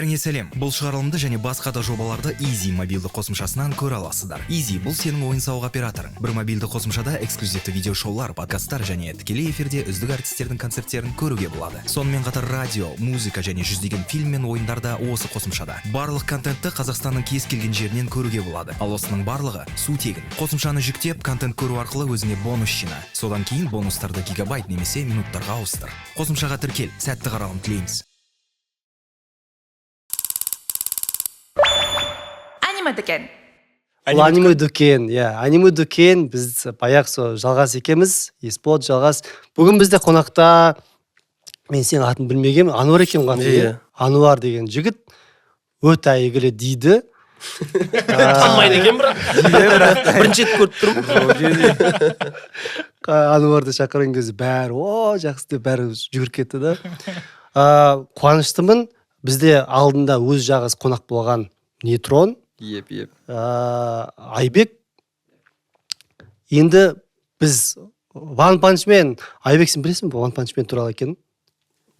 Бәріңе сәлем! Бұл шығарылымды және басқа да жобаларды Изи мобилді қосымшасынан көре аласыздар. Изи — бұл сенің ойын сауық операторың. Бір мобильді қосымшада эксклюзивті видеошоулар, подкасттар және тікелей эфирде үздік әртістердің концерттерін көруге болады. Сонымен қатар радио, музыка және жүздеген фильм мен ойындар да осы қосымшада. Барлық контентті Қазақстанның кез келген жерінен көруге болады. Ал осының барлығы су тегін. Қосымшаны жүктеп, контент көру арқылы өзіңе бонус жина. Содан кейін бонустарды гигабайт немесе минуттарға ауыстыр. Қосымшаға тіркел. Сәтті қаралым тілейміз. Аниме дүкен. Бұл Аниме дүкен, иә, Аниме дүкен. Біз баяғы сол Жалғас екеуміз, Есбол, Жалғас. Бүгін бізде қонақта, мен сенің атын білмегенмін, Ануар екен ғой аты, Иә. иә? Ануар деген жігіт өте әйгілі дейді. Танымайды екен, бірақ бірінші рет көріп тұрмын. Ануарды шақырған кезде бәрі «О, жақсы» деп, бәрі жүгіріп кетті да. Қуаныштымын, бізде алдында өз жағыз қонақ болған Нейтрон, Еп, еп. Айбек. Енді біз One Punch Man, Айбек, сен білесің бе One Punch Man туралы екенін?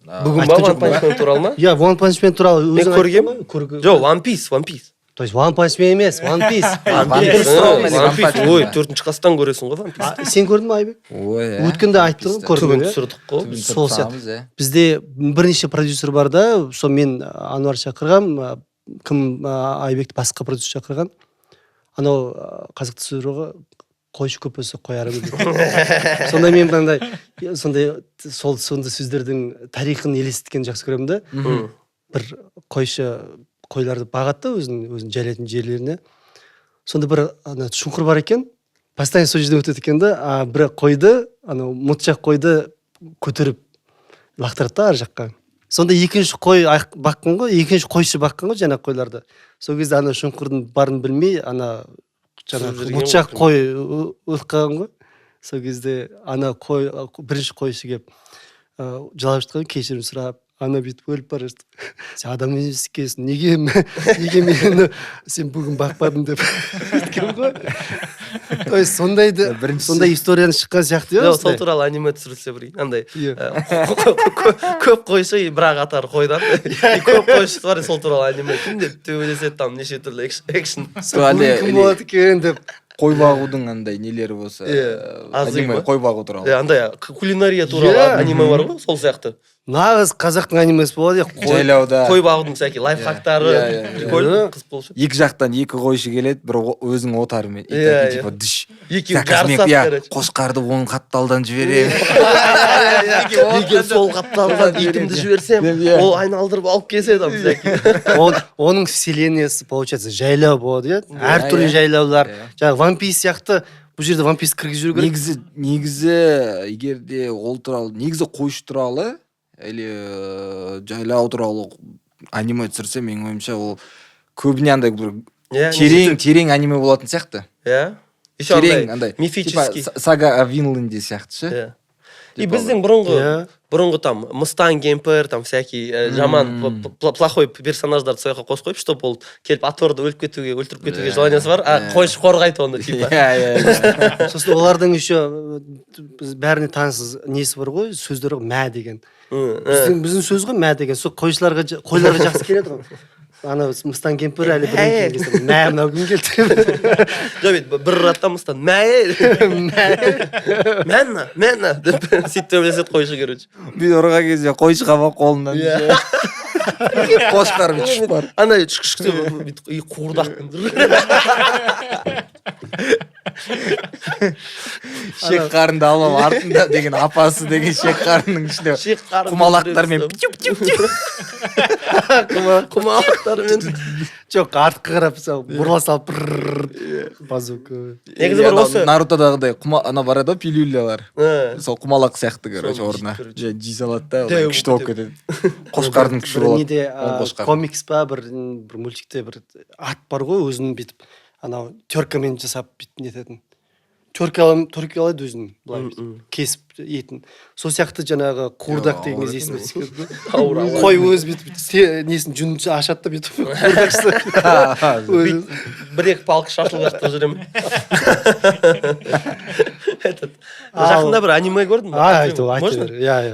Бүгін ба? Айтқан One жоқпын. Punch Man туралы ма? Иә, One Punch Man туралы. Мен Өзің көргенмін. айттың ба? Көрге- Жоқ, One Piece, One Piece. То есть One Punch Man емес, One Piece. One One Piece. Piece туралы ма или One One Piece. Punch Man Ой, ба? төртінші класстан көресің ғой One Piece. А, сен көрдің бе, Айбек? Ой, иә. Өткенде айттың ғой, One Piece'ті. көрдің Түбін иә? түсірдік қой. Түбін Сол түсіріп сияқты. тастағанбыз, иә. Бізде бірнеше продюсер бар да, сол мен Ануар шақырғам, кім, Айбекті басқа продюсер шақырған. Анау қызықты сөз ғой, қойшы көп болса қоярым деп. Сонда мен мынандай, сондай, сол сондай сөздердің тарихын елестеткенді жақсы көремін да. Бір қойшы қойларды бағады да өзінің жайлайтын жерлеріне. Сонда бір ана шұңқыр бар екен, постоянно сол жерден өтеді екен да. А бір қойды, анау мұтшақ қойды көтеріп лақтырады да ар жаққа. Сонда екінші қой баққан ғой, екінші қойшы баққан ғой жаңағы қойларды. Сол кезде ана шұңқырдың барын білмей, ана Түсіріп жаңағы жіберген мұтшақ ғой. Қой өліп қалған ғой. Сол кезде ана қой, бірінші қойшы келіп, жылап жатқан, кешірім сұрап. Ана бүйтіп өліп бара жатып: «Сен адам емес екенсің, неге мені сен бүгін бақпадың?» — деп өйткен ғой. То есть сондайды, сондай историяны шыққан сияқты, иә. Жоқ, сол Осындай. туралы аниме түсірілсе бір андай Иә. көп қойшы и бірақ атар қойдан и көп қойшысы бар, и сол туралы аниме, күнде төбелеседі там, неше түрлі экшн. Сол әлде Бүгін кім болады екен деп. Қой бағудың андай нелері болса, Иә, азы аниме ма? қой бағу туралы. Иә, андай кулинария туралы аниме бар ғой, сол сияқты. Нағыз қазақтың анимесі болады, иә, қой. Жайлауда. Қой бағудың всякий лайфхактары. Иә, иә, иә. Прикольно, қызық болушы еді. Екі жақтан екі қойшы келеді, бір өзінің отарымен. И Иә, такие, иә. типа дыш. Екеуі Заказ мен жарысады, иә, короче. Қошқарды оң қапталдан жіберемін. Егер сол қапталдан итімді жіберсем, Иә. ол айналдырып алып келсе там всякий. Оның вселенная сы получается жайлау болады, иә, әртүрлі жайлаулар. Иә. Жаңағы One Piece сияқты, бұл жерде One Piece кіргізіп жіберу керек. Негізі егер де ол туралы, негізі қойшы туралы или жайлау туралы аниме түсірсе, менің ойымша, ол көбіне андай бір Иә, терең, терең аниме болатын сияқты. Иә, еще Терең андай андай мифический. Типа Сага о Винленде сияқты ше. Иә, и Типа біздің бұрынғы бұрынғы там мыстан кемпір, там всякий жаман плохой персонаждарды сол жаққа қосып қойып, чтобы ол келіп аторды өліп кетуге, өлтіріп кетуге желание сы бар, а қойшы қорғайды оны типа. Иә, иә, иә. Сосын олардың еще біз бәріне таныс несі бар ғой, сөздері ғой, «мә» деген. Біздің сөз ғой «мә» деген. Сол қойшыларға, қойларға жақсы келеді ғой. Ана мыстан кемпір әлі бірдеңе келген кезде: «Мә, мынау кім келді?» Жоқ, бүйтіп бір ұрады да мыстан: «Мә, мәнна, мәнна», — деп сөйтіп төбелеседі қойшы, короче. Бүйтіп ұрған кезде қойшы қабақ қолынан қошқар бүйтіп ұшып барып. Андай шүк деп бүйтіп и қуырдақпен. Шек қарынды алып, артында деген апасы деген шек қарынның ішінде Шек қарын құмалақтармен тюп тюп тюп. Құмалақтармен. Жоқ, артқа қарап сол бұрыла салып, прррр, базука. Негізі бір осы Нарутодағыдай құма ана бар еді ғой, пилюлялар, сол құмалақ сияқты, короче, Соны орнына жейді, короче. Жей жей салады да, Дәу одан күшті болып болып кетеді, қошқардың күші бір болады. Неде, Он қошқар. Комикс па, бір мультикте бір ат бар ғой, өзін бүйтіп анау терка мен жасап, бүйтіп нететін, терка алады өзін былай бүйтіп кесіп етін. Сол сияқты жаңағы қуырдақ Йо, деген ауыр кезде екен. есіме түсіп кетті. Ауыр, ауыр. Қой өзі бүйтіп несін, жүнін ашады да, бүйтіп қуырдақ жасайды. Бір екі палка шашылып жатып жүремін этот. Жақында бір аниме көрдім. А, айт, айта Можно? бер, иә.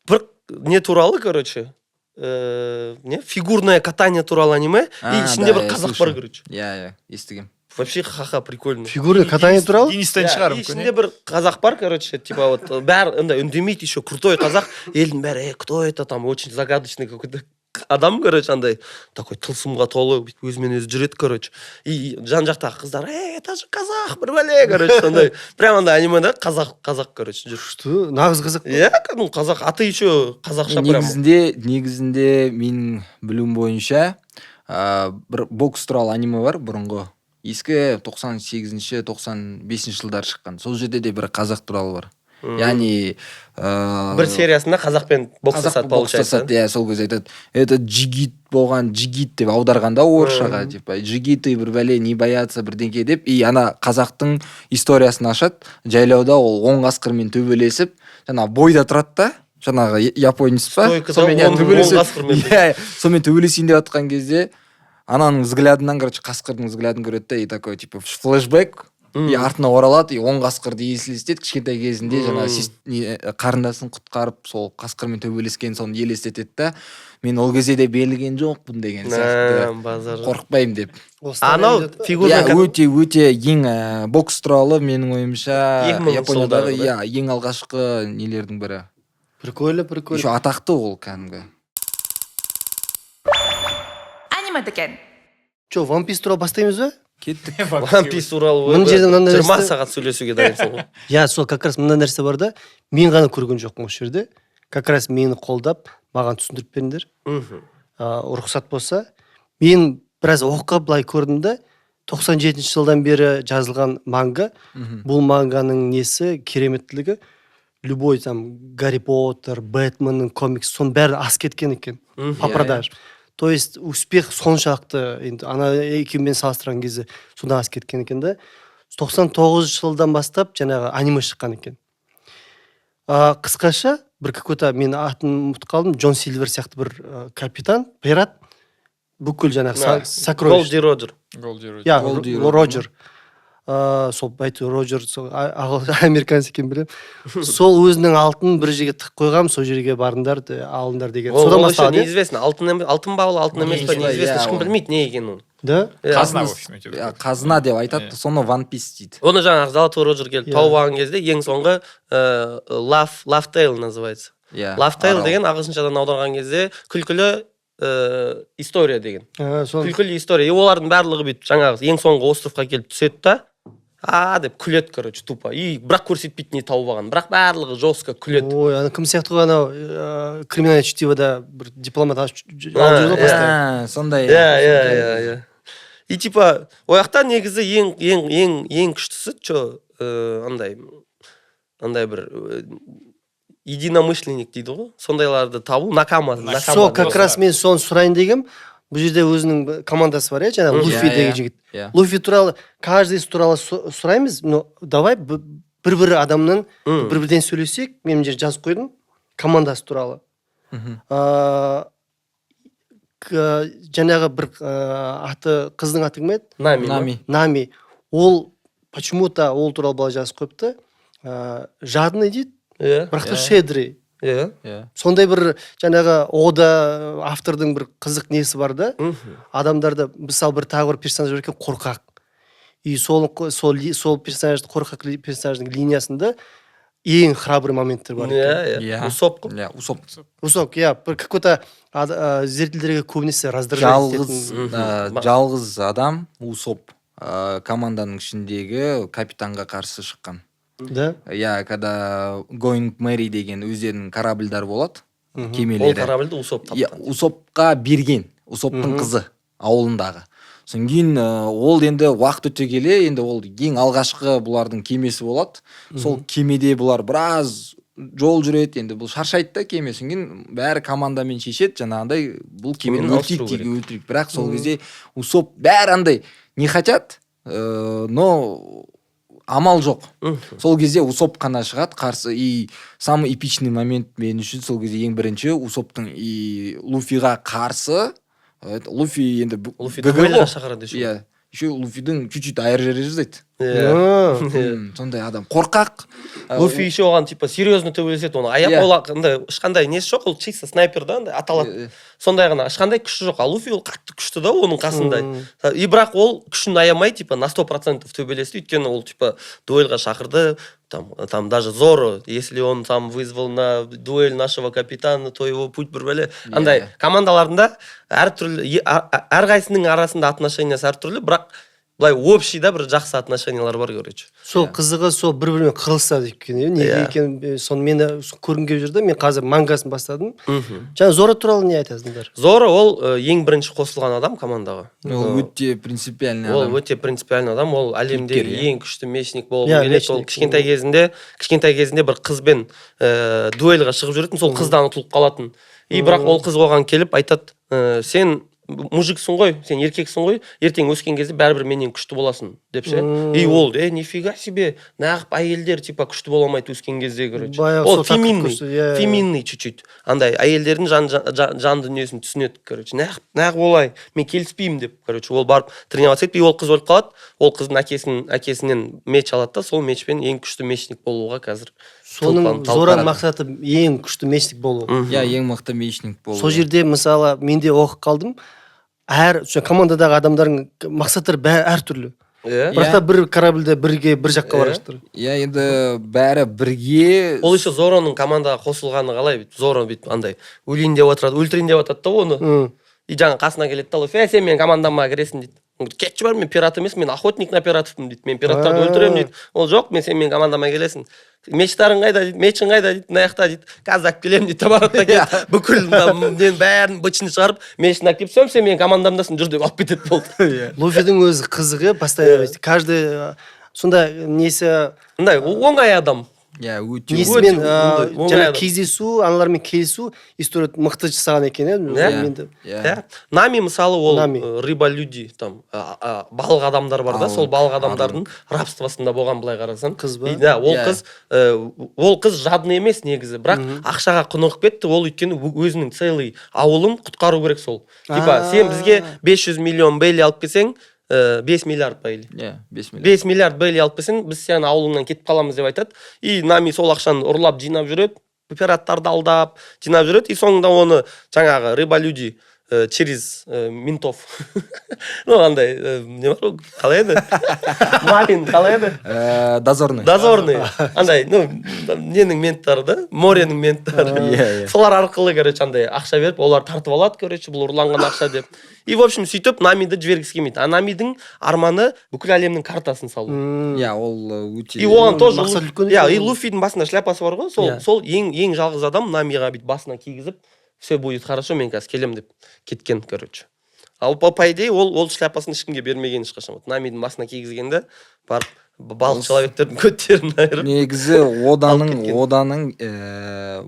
Бір не туралы, короче. Не, фигурное катание туралы аниме, и А, ішінде да, бір иә, қазақ бар, слышал. короче. Иә, естігем. Вообще ха-ха, прикольно. Фигурный катание туралы? Денистен Иә, шығар и мүмкін, ішінде иә? бір қазақ бар, короче, типа вот бәрі андай үндемейді, еще крутой қазақ. Елдің бәрі: «Э, кто это там?» Очень загадочный какой-то адам, короче, андай такой тылсымға толы, бүйтіп өзімен өзі жүреді, короче. И жан жақтағы қыздар: «Эй, это же казах», бір бәле, короче, сондай прям андай аниме да, қазақ, қазақ, короче, жүр. Что, нағыз қазақ па? Иә, кәдімгі қазақ, аты еще қазақша прям. Негізінде менің білуім бойынша, бір бокс туралы аниме бар, бұрынғы, ескі, 98-ші, 95-жылдары шыққан. Сол жерде де бір қазақ туралы бар. Яғни Бір сериясында қазақпен бокстасады, қазақ получается. бокстасады, иә. Сол кезде айтады: «Это джигит болған», джигит деп аударғанда орысшаға, типа джигиты бір бәле, не боятся бірдеңке деп. И ана қазақтың историясын ашады: жайлауда ол он қасқырмен төбелесіп, жаңағы бойда тұрады да, жаңағы японец па, Стойкада сонымен, иә, он қасқырмен. Иә, сонымен төбелесейін деп жатқан кезде ананың взглядынан, короче, қасқырдың взглядын көреді да, и такой типа флешбэк, и артына оралады, и он қасқырды елестетеді кішкентай кезінде, жаңағы не, қарындасын құтқарып, сол қасқырмен төбелескен, соны елестетеді да, «мен ол кезде де берілген жоқпын» деген сияқты, На, базар жоқ. «қорықпаймын» деп. Ол старый Анау аниме да? фигурный Иә, өте, өте ең бокс туралы, менің ойымша, 2000 Япониядағы жылдарғы, да? Иә, ең алғашқы нелердің бірі. Прикольно, прикольно. Еще атақты ол кәдімгі. Аниме дүкен. Че, One Piece туралы бастаймыз ба? Кеттік. One Piece туралы Мына жерде мынандай 20 нәрсе- сағат сөйлесуге дайынсың ғой. Иә, сол как раз мындай нәрсе бар да, мен ғана көрген жоқпын. Осы жерде как раз мені қолдап, маған түсіндіріп беріңдер. Рұқсат болса, мен біраз оқып, былай көрдім да, 97 жылдан бері жазылған манга. Бұл манганың несі кереметтілігі, любой там Гарри Поттер, Бэтменнің комикс, соның бәрі асып кеткен екен по продаж. То есть успех соншалықты, енді ана екеуімен салыстырған кезде содан асып кеткен екен да. 99 жылдан бастап жаңағы аниме шыққан екен. Қысқаша бір какой-то, мен атын ұмытып қалдым, Джон Сильвер сияқты бір капитан пират бүкіл жаңағы сокровищ Голди Роджер. Голди Роджер. Иә. Голди Роджер, сол әйтеуір Роджер, сол американец екенін білемін. Сол өзінің алтынын бір жерге тығып қойғанмын, сол жерге барыңдар, алыңдар деген. Ол Содан ол еще басталады, иә? неизвестно, алтын алтын ба ол, алтын емес па, Неизвестно, неизвестно, иә, ешкім ол. білмейді не екенін оны. Да. Иә. Қазына, в общем, әйтеуір. Иә, қазына деп айтады. Иә. Соны One Piece дейді. Оны жаңағы Золотой Роджер келіп тауып алған кезде, ең соңғы Laugh Tale называется. Иә. Laugh Tale арал. деген ағылшыншадан аударған кезде күлкілі история деген. А, сол. Күлкілі история. И олардың барлығы бүйтіп жаңағы ең соңғы островқа келіп түседі да, «а» деп күледі, короче, тупо. И бірақ көрсетпейді не тауып алғанын, бірақ барлығы жестко күледі. Ой, ана кім сияқты ғой, анау «Криминальное чтивода» бір дипломат алып А, жүрді ғой иә. постоянно. А, сондай. Иә, и типа ол жақта негізі ең ең ең ең күштісі че, андай бір единомышленник дейді ғой, сондайларды табу, накама, накама. Сол как достар. раз мен соны сұрайын дегем. Бұл жерде өзінің бір командасы бар, иә, жаңағы Луфи Иә, деген иә. жігіт. Иә. Луфи туралы, каждый туралы сұраймыз, но давай бір бір адамнан бір бірден сөйлесейік. Мен мына жерде жазып қойдым командасы туралы. Жаңағы бір аты, қыздың аты кім еді? Нами ма? Нами. Нами. Ол почему то ол туралы былай жазып қойыпты: жадный дейді, бірақ та щедрый. Иә. Сондай бір жаңағы ода автордың бір қызық несі бар да. Адамдарды, мысалы, бір тағы бір персонаж бар екен, қорқақ. И сол персонажды, қорқақ персонаждың линиясында ең храбрый моменттер бар екен. Иә, иә. Иә. Усоп қой. Иә, Усоп. Усоп, иә, бір какой то зрительдерге көбінесе раздражать Жалғыз ететін. Жалғыз адам Усоп, команданың ішіндегі капитанға қарсы шыққан. Да. Иә, когда Going Merry деген өздерінің корабльдары болады, Ол кемелері. корабльді Усоп Иә, тапқан. Усопқа берген, Усоптың қызы ауылындағы. Содан кейін ол енді уақыт өте келе, енді ол ең алғашқы бұлардың кемесі болады. Сол кемеде бұлар біраз жол жүреді, енді бұл шаршайды да кеме. Содан кейін бәрі командамен шешеді, жаңағындай бұл кемені Кемені өртейік ауыстыру деген, өлтірейік. Бірақ сол кезде Усоп, бәрі андай не хотят, но амал жоқ. Сол кезде Усоп қана шығады қарсы. И самый эпичный момент мен үшін сол кезде ең бірінші Усоптың и Луфиға қарсы, Луфи енді Луфи ГГ дуэльға ғой. шақырады еще. Иә, еще Луфидің чуть чуть айыр жері жасайды. Иә. Сондай адам қорқақ. Луфи еще оған типа серьезно төбелеседі, оны аяп. Иә. Ол андай ешқандай несі жоқ, ол чисто снайпер да, андай ата алады. Сондай ғана, ешқандай күші жоқ. А Луфи ол қатты күшті да оның қасында. И бірақ ол күшін аямай, типа на 100% төбелесті, өйткені ол типа дуэльға шақырды. Там даже Зоро, если он там вызвал на дуэль нашего капитана, то его путь бір бәле. Андай командаларында әртүрлі, әрқайсысының арасында отношениясы әртүрлі, бірақ былай общий да бір жақсы отношениялар бар, короче. Сол қызығы, сол бір бірімен қырылысады екен, иә? Неге екенін, соны мен де көргім келіп жүр да. Мен қазір мангасын бастадым. Жаңа Зоро туралы не айтасыңдар? Зоро ол ең бірінші қосылған адам командаға. Ол өте принципиальный Ол адам. өте принципиальный адам. Ол әлемдегі Кейіпкер, иә. ең күшті мечник болғым Иә, келеді. Ол мечник. кішкентай кезінде бір қызбен дуэльға шығып жүретін, сол қыздан ұтылып қалатын. И бірақ ол қыз оған келіп айтады: «Сен мужиксің ғой, сен еркексің ғой, ертең өскен кезде бәрібір менен күшті боласың», — деп ше. И ол: «Е, нифига себе, нағып әйелдер типа күшті бола алмайды өскен кезде», короче. Баяғы Ол сол тақырып феминный, көрсетеді, иә, иә. феминный чуть-чуть, андай әйелдердің жан дүниесін түсінеді, короче. Нағып олай мен келіспеймін деп, короче, ол барып тренироваться етіп, и ол қыз өліп қалады. Ол қыздың әкесінен меч алады да, сол мечпен ең күшті мечник болуға қазір Соның талпынып Зораның барады. мақсаты ең күшті мечник болу. Иә, ең мықты мечник болу. Сол жерде, мысалы, мен де оқып қалдым, әр сол командадағы адамдардың мақсаттары бәрі әртүрлі, бірақ та бір корабльде бірге бір жаққа бара жатыр. Иә, енді бәрі бірге. Ол еще Зороның командаға қосылғаны қалай? Бүйтіп Зоро бүйтіп андай өлейін деп отырады, өлтірейін деп жатады да оны. И жаңа қасына келеді да Луфи: «Е, сен менің командама кіресің», — дейді. Он говорит: «Кетші бар, мен пират емес, мен охотник на пиратовпын», — дейді, «мен пираттарды өлтіремін», — дейді. Ол: «Жоқ, мен сен менің командама келесің». «Мечтарың қайда?» — дейді. «Мечің қайда?» — дейді. «Мына жақта», — дейді. «Қазір алып келемін», — дейді да, барады да, келіп бүкіл мына ненің бәрін бытшытын шығарып, мечін алып келіп: «Все, сен менің командамдасың, жүр», — деп алып кетеді, болды. Луфидің өзі қызық, иә, постоянно каждый сонда несі. Мындай оңай адам. Иә, өте Несімен Өте оңай жаңа адам. кездесу, аналармен келісу, история мықты жасаған екен, иә. Иә. Мен де- Иә. Иә, Нами, мысалы, ол Нами. Рыба люди там, балық адамдар бар да, сол балық адамдардың рабствосында болған, былай қарасаң. Қыз ба? И да, ол Иә. қыз, ол қыз жадный емес негізі, бірақ ақшаға құнығып кетті ол, өйткені өзінің целый ауылын құтқару керек сол. Типа сен бізге 500 миллион бейли алып келсең, 5 миллиард бейли. Иә, 5 миллиард. 5 миллиард бейли алып келсең, біз сенің ауылыңнан кетіп қаламыз деп айтады. И Нами сол ақшаны ұрлап жинап жүреді, пираттарды алдап жинап жүреді. И соңында оны жаңағы рыба люди через ментов, ну андай не бар ғой, қалай еді, марин қалай еді? Дозорный. Дозорный, андай, ну ненің менттары да, моренің менттары. Иә, иә. Солар арқылы, короче, андай ақша беріп, олар тартып алады, короче, бұл ұрланған ақша деп. И в общем сөйтіп Намиді жібергісі келмейді. А Намидің арманы — бүкіл әлемнің картасын салу. Иә, ол өте И оған тоже Мақсат үлкен иә. екен. И Луфидің басында шляпасы бар ғой, сол сол ең жалғыз адам Намиға бүйтіп басына кигізіп: «Все будет хорошо, мен қазір келемін», — деп кеткен, короче. Ал по идее ол шляпасын ешкімге бермеген ешқашан. Вот Намидің басына кигізгенде барып балық человектердің көттерін айырып Негізі Оданың алып кеткен. Оданың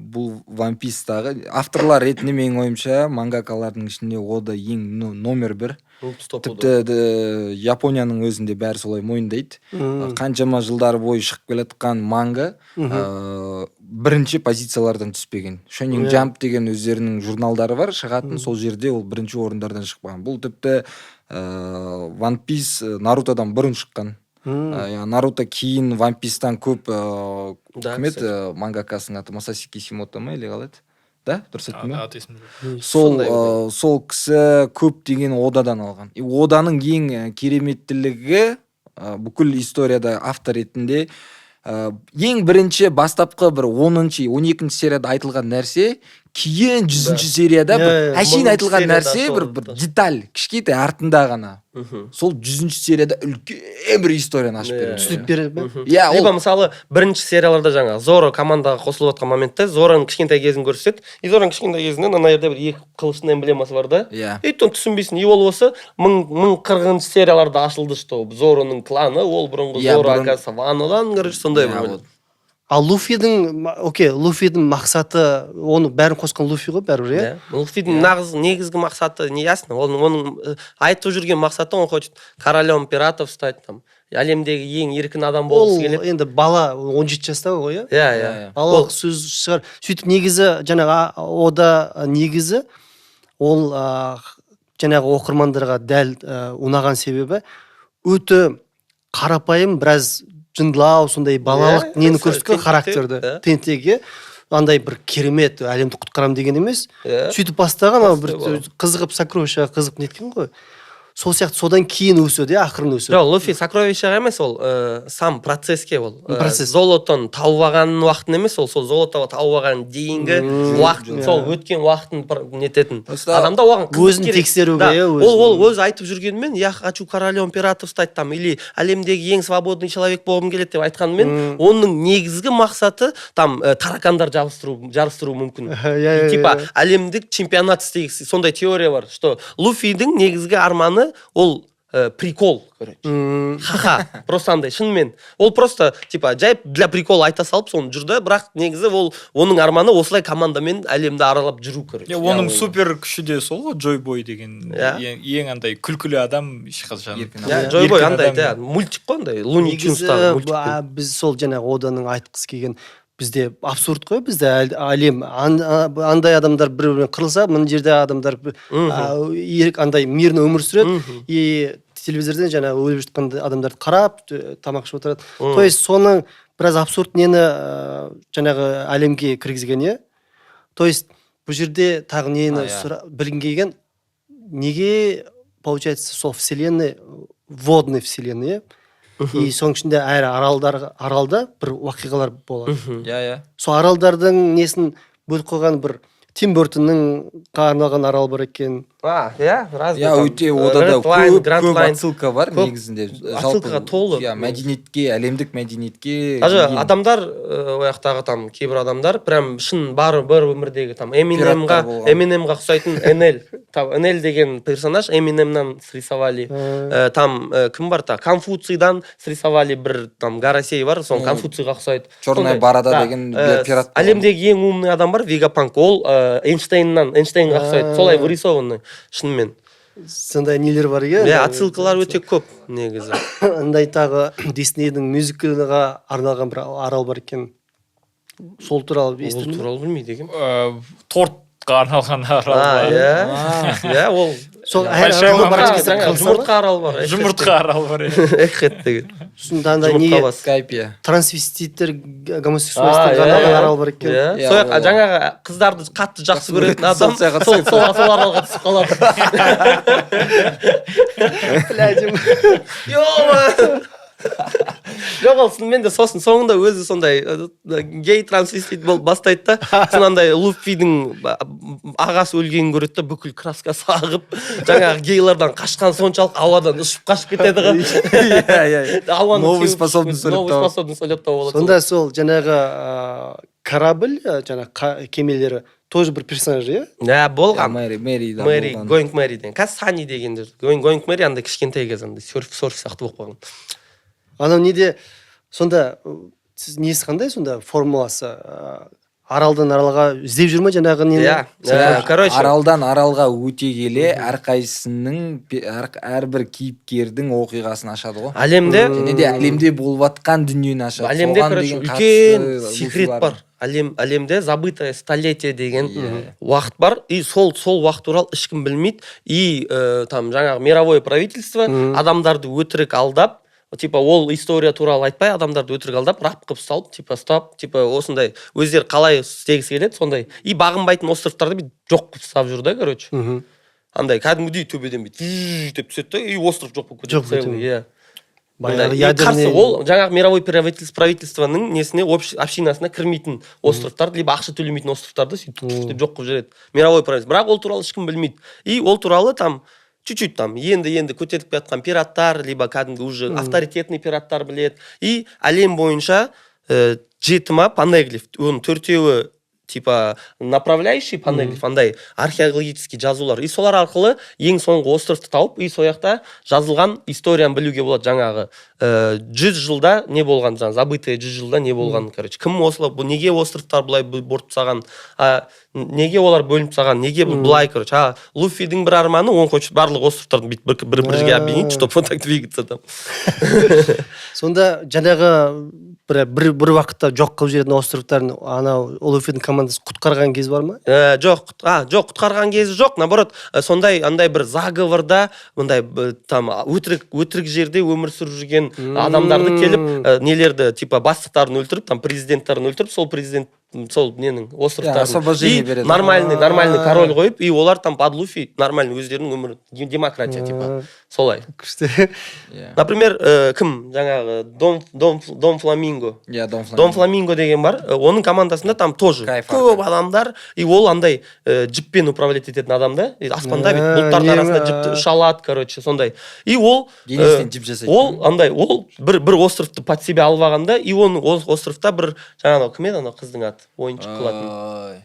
бұл One Piece'тағы авторлар ретінде, менің ойымша, мангакалардың ішінде Ода ең номер бір. Стопудово. Тіпті Японияның өзінде бәрі солай мойындайды. Қаншама жылдар бойы шығып келе жатқан манга бірінші позициялардан түспеген. Shonen Jump деген өздерінің журналдары бар шығатын, сол жерде ол бірінші орындардан шықпаған. Бұл тіпті One Piece, Нарутодан бұрын шыққан. Иә, Наруто кейін One Piece'тан көп Да, кім еді кстати. Мангакасының аты Масаси Кисимото ма или қалай еді да, дұрыс айттым ба? Аты есімде жоқ. Сол Сондай. сол кісі көптеген Одадан алған. И Оданың ең кереметтілігі, бүкіл историяда автор ретінде ең бірінші бастапқы бір 10-, 12-серияда айтылған нәрсе кейін 100-серияда бір Иә, иә. әшейін 1000-шы айтылған серияда нәрсе, бір сол бір да. деталь кішкентай артында ғана, сол 100-серияда үлкен бір историяны ашып береді. Түсінік береді ме? Иә, Либо ол мысалы бірінші серияларда жаңағы Зоро командаға қосылып жатқан моментте Зороның кішкентай кезін көрсетеді. И Зороның кішкентай кезінде ана жерде бір екі қылыштың эмблемасы бар да. Иә. И оны түсінбейсің. И ол осы 1040-серияларда ашылды, что Зороның кланы ол бұрынғы Зоро оказывается Ванодан, короче, сондай бір. Вот. Ал Луфидің окей, Луфидің мақсаты, оны бәрін қосқан Луфи ғой бәрібір, иә? Иә, Луфидің нағыз негізгі мақсаты не ясно. Оның айтып жүрген мақсаты — он хочет королем пиратов стать, там әлемдегі ең еркін адам Ол болғысы келеді. енді бала, 17 жаста ғой, иә? Иә. Иә, Иә. иә. Балалық сөз шығар. Сөйтіп негізі жаңағы Ода негізі ол жаңағы оқырмандарға дәл ұнаған себебі өте Қарапайым, біраз жындылау, сондай балалық нені көрсеткен, тентектеу, характерді, тентек, иә, андай бір керемет әлемді құтқарамын деген емес. Сөйтіп бастаған, анау бір Простой бала. қызығып, сокровищаға қызығып неткен ғой. Сол сияқты содан кейін өседі, иә, ақырын өседі. Жоқ, Луфи сокровищаға емес, ол сам процесске, ол Процесс. золотоны тауып алған уақытын емес, ол сол золото тауып алған дейінгі уақыт, сол өткен уақытын нететін адамда оған қызық Өзін керек. тексеруге, Да. иә, Ол өзін. ол өзі айтып жүргенімен, «Я хочу королем пиратов стать» там или «әлемдегі ең свободный человек болғым келеді» деп айтқанымен, оның негізгі мақсаты там таракандар жарыстыру мүмкін. Иә, иә, Типа иә. әлемдік чемпионат істегісі, сондай теория бар, что Луфидің негізгі арманы ол прикол, короче, ха-ха, просто андай шынымен ол просто типа жай для прикола айта салып соны жүр да, бірақ негізі ол оның арманы осылай командамен әлемді аралап жүру, короче. Иә, оның супер күші де сол ғой, Джой Бой деген. Иә. Ең андай күлкілі адам ешқашан. Еркін Иә, адам. Джой Бой Еркін андай адам. да, мультик қой андай, Луни Негізі Тюнстағы мультик. Біз сол жаңағы Оданың айтқысы келген, бізде абсурд қой, бізде әлем андай адамдар бір бірімен қырылса, мына жерде адамдар ерік андай мирно өмір сүреді и телевизорден жаңағы өліп жатқан адамдарды қарап, тамақ ішіп отырады. То есть соның біраз абсурд нені жаңағы әлемге кіргізген, иә. То есть бұл жерде тағы нені білгім келген: неге получается сол вселенная, водный вселенная, иә, и соның ішінде әр аралдар, аралда бір оқиғалар болады. Иә, иә. Сол аралдардың несін бөліп қойған, бір Тим Бертонның арналған арал бар екен. А, иә, разный Иә, там, өте Одада Red Line, көп Grand көп Line. отсылка бар Көп негізінде. Отсылкаға толы. Иә, мәдениетке, әлемдік мәдениетке Даже деген. адамдар ол жақтағы там кейбір адамдар прям шын бар, бір өмірдегі там Эминемға Пираттар болған. Эминемға ұқсайтын НЛ, там НЛ деген персонаж Эминемнан срисовали. Там кім бар, та Конфуцийдан срисовали, бір там Гарасей бар, сол Ну, Конфуцийға ұқсайды. Черная Сондай, борода да, деген пират болған. Әлемдегі ең умный адам бар, Вегапанк, ол Эйнштейнға ұқсайды, солай вырисованный шынымен. Сондай нелер бар, иә. Иә, отсылкалар өте көп негізі. Андай тағы Диснейдің мюзиклға арналған бір арал бар екен, сол туралы Ол естідің бе? туралы білмейді екенмін. Тортқа арналған арал А, бар. иә, ол Сол әр Большая аралда мама. барған кезде Жаңа қырылса ма? жұмыртқа арал бар. Жұмыртқа арал бар, иә. Эгхед деген. Сосын андай Жұмыртқа неге бас. Скайп, иә. Трансвеститтер, гомосексуалистерге арналған арал бар екен. Иә, Иә, сол жаққа ол- жаңағы қыздарды қатты жақсы көретін адам Сол жаққа сол аралға түсіп қалады. Блядь. Ё. Жоқ, ол шынымен де сосын соңында өзі сондай гей, трансвестит болып бастайды да, сосын андай Луффидің ағасы өлгенін көреді да, бүкіл краскасы ағып, жаңағы гейлардан қашқан соншалық, ауадан ұшып қашып кетеді ғой. Иә, иә. Ауаны Новый теуіп способность ұшып, ойлап новый табады. способность ойлап тауып алады. Сонда сол жаңағы корабль, жаңағы кемелері тоже бір персонаж, иә? Иә, болған. Мэри, Мэри да Мэри, болған. Going Мэри деген, қазір Сани деген жүр. Going Мэри андай кішкентай кез, андай серф сияқты болып қалған. Анау неде сонда, сіз несі қандай сонда, формуласы, аралдан аралға іздеп жүр ма жаңағы нені? Иә. Короче, Аралдан аралға өте келе әрқайсысының әрбір кейіпкердің оқиғасын ашады ғой. Әлемде Және де әлемде болып жатқан дүниені ашады. Әлемде, Соған короче, деген үлкен қатысты секрет Луфилардың. бар. Әлемде забытое столетие деген Иә. уақыт бар, и сол уақыт туралы ешкім білмейді, и там жаңағы мировое правительство адамдарды өтірік алдап, типа ол история туралы айтпай, адамдарды өтірік алдап, раб қылып салып, типа ұстап, типа осындай өздері қалай істегісі келеді сондай, и бағынбайтын островтарды бүйтіп жоқ қылып тастап жүр да, короче. Андай кәдімгідей төбеден бүйтіп деп түседі да, и остров жоқ болып кетеді Жоқ целый, кетеді. иә. Баяғы И қарсы ядерный ол жаңағы мировой правительствоның несіне, общинасына кірмейтін островтарды либо ақша төлемейтін островтарды сөйтіп деп жоқ қылып жібереді мировой правительство, бірақ ол туралы ешкім білмейді. И ол туралы там чуть чуть там енді енді көтеріліп келе жатқан пираттар либо кәдімгі уже авторитетный пираттар біледі. И әлем бойынша жеті ма понеглиф, оның төртеуі типа направляющий понеглиф, андай археологический жазулар, и солар арқылы ең соңғы островты тауып, и сол жақта жазылған историяны білуге болады, жаңағы 100 жылда не болған, жаңағы забытые 100 жылда не болған, короче, кім осылай, бұл неге островтар былай бұрып тастаған, а неге олар бөлініп тастаған, неге бұл былай, короче. А Луффидің бір арманы: он хочет барлық островтарды бүйтіп бір жерге объединить, чтобы вот так двигаться там. Сонда жаңағы Бір уақытта жоқ қылып жіберетін островтарын анау Луфидің командасы құтқарған кез бар ма? Жоқ, жоқ, құтқарған кезі жоқ. Наоборот, сондай андай бір заговорда, мындай там өтірік жерде өмір сүріп жүрген адамдарды келіп, нелерді, типа бастықтарын өлтіріп, там президенттарын өлтіріп, сол президент, сол ненің островтарын Освобождение и береді. нормальный король қойып, и олар там под Луфи нормально өздерінің өмірі, демократия, типа солай. Күшті. Например, кім жаңағы Дон Фламинго. Иә, Дон. Дон Фламинго деген бар. Оның командасында там тоже Кайф. көп адамдар, и ол андай жіппен управлять ететін адам да. И аспанда бүйтіп бұлттардың не арасында ма? жіпті ұша алады, короче, сондай. И ол Денесінен жіп жасайды. ол андай, ол бір островты под себя алып алған да, и оның ол островта бір жаңағы анау кім еді, анау қыздың аты, ойыншық қылатын? Ой.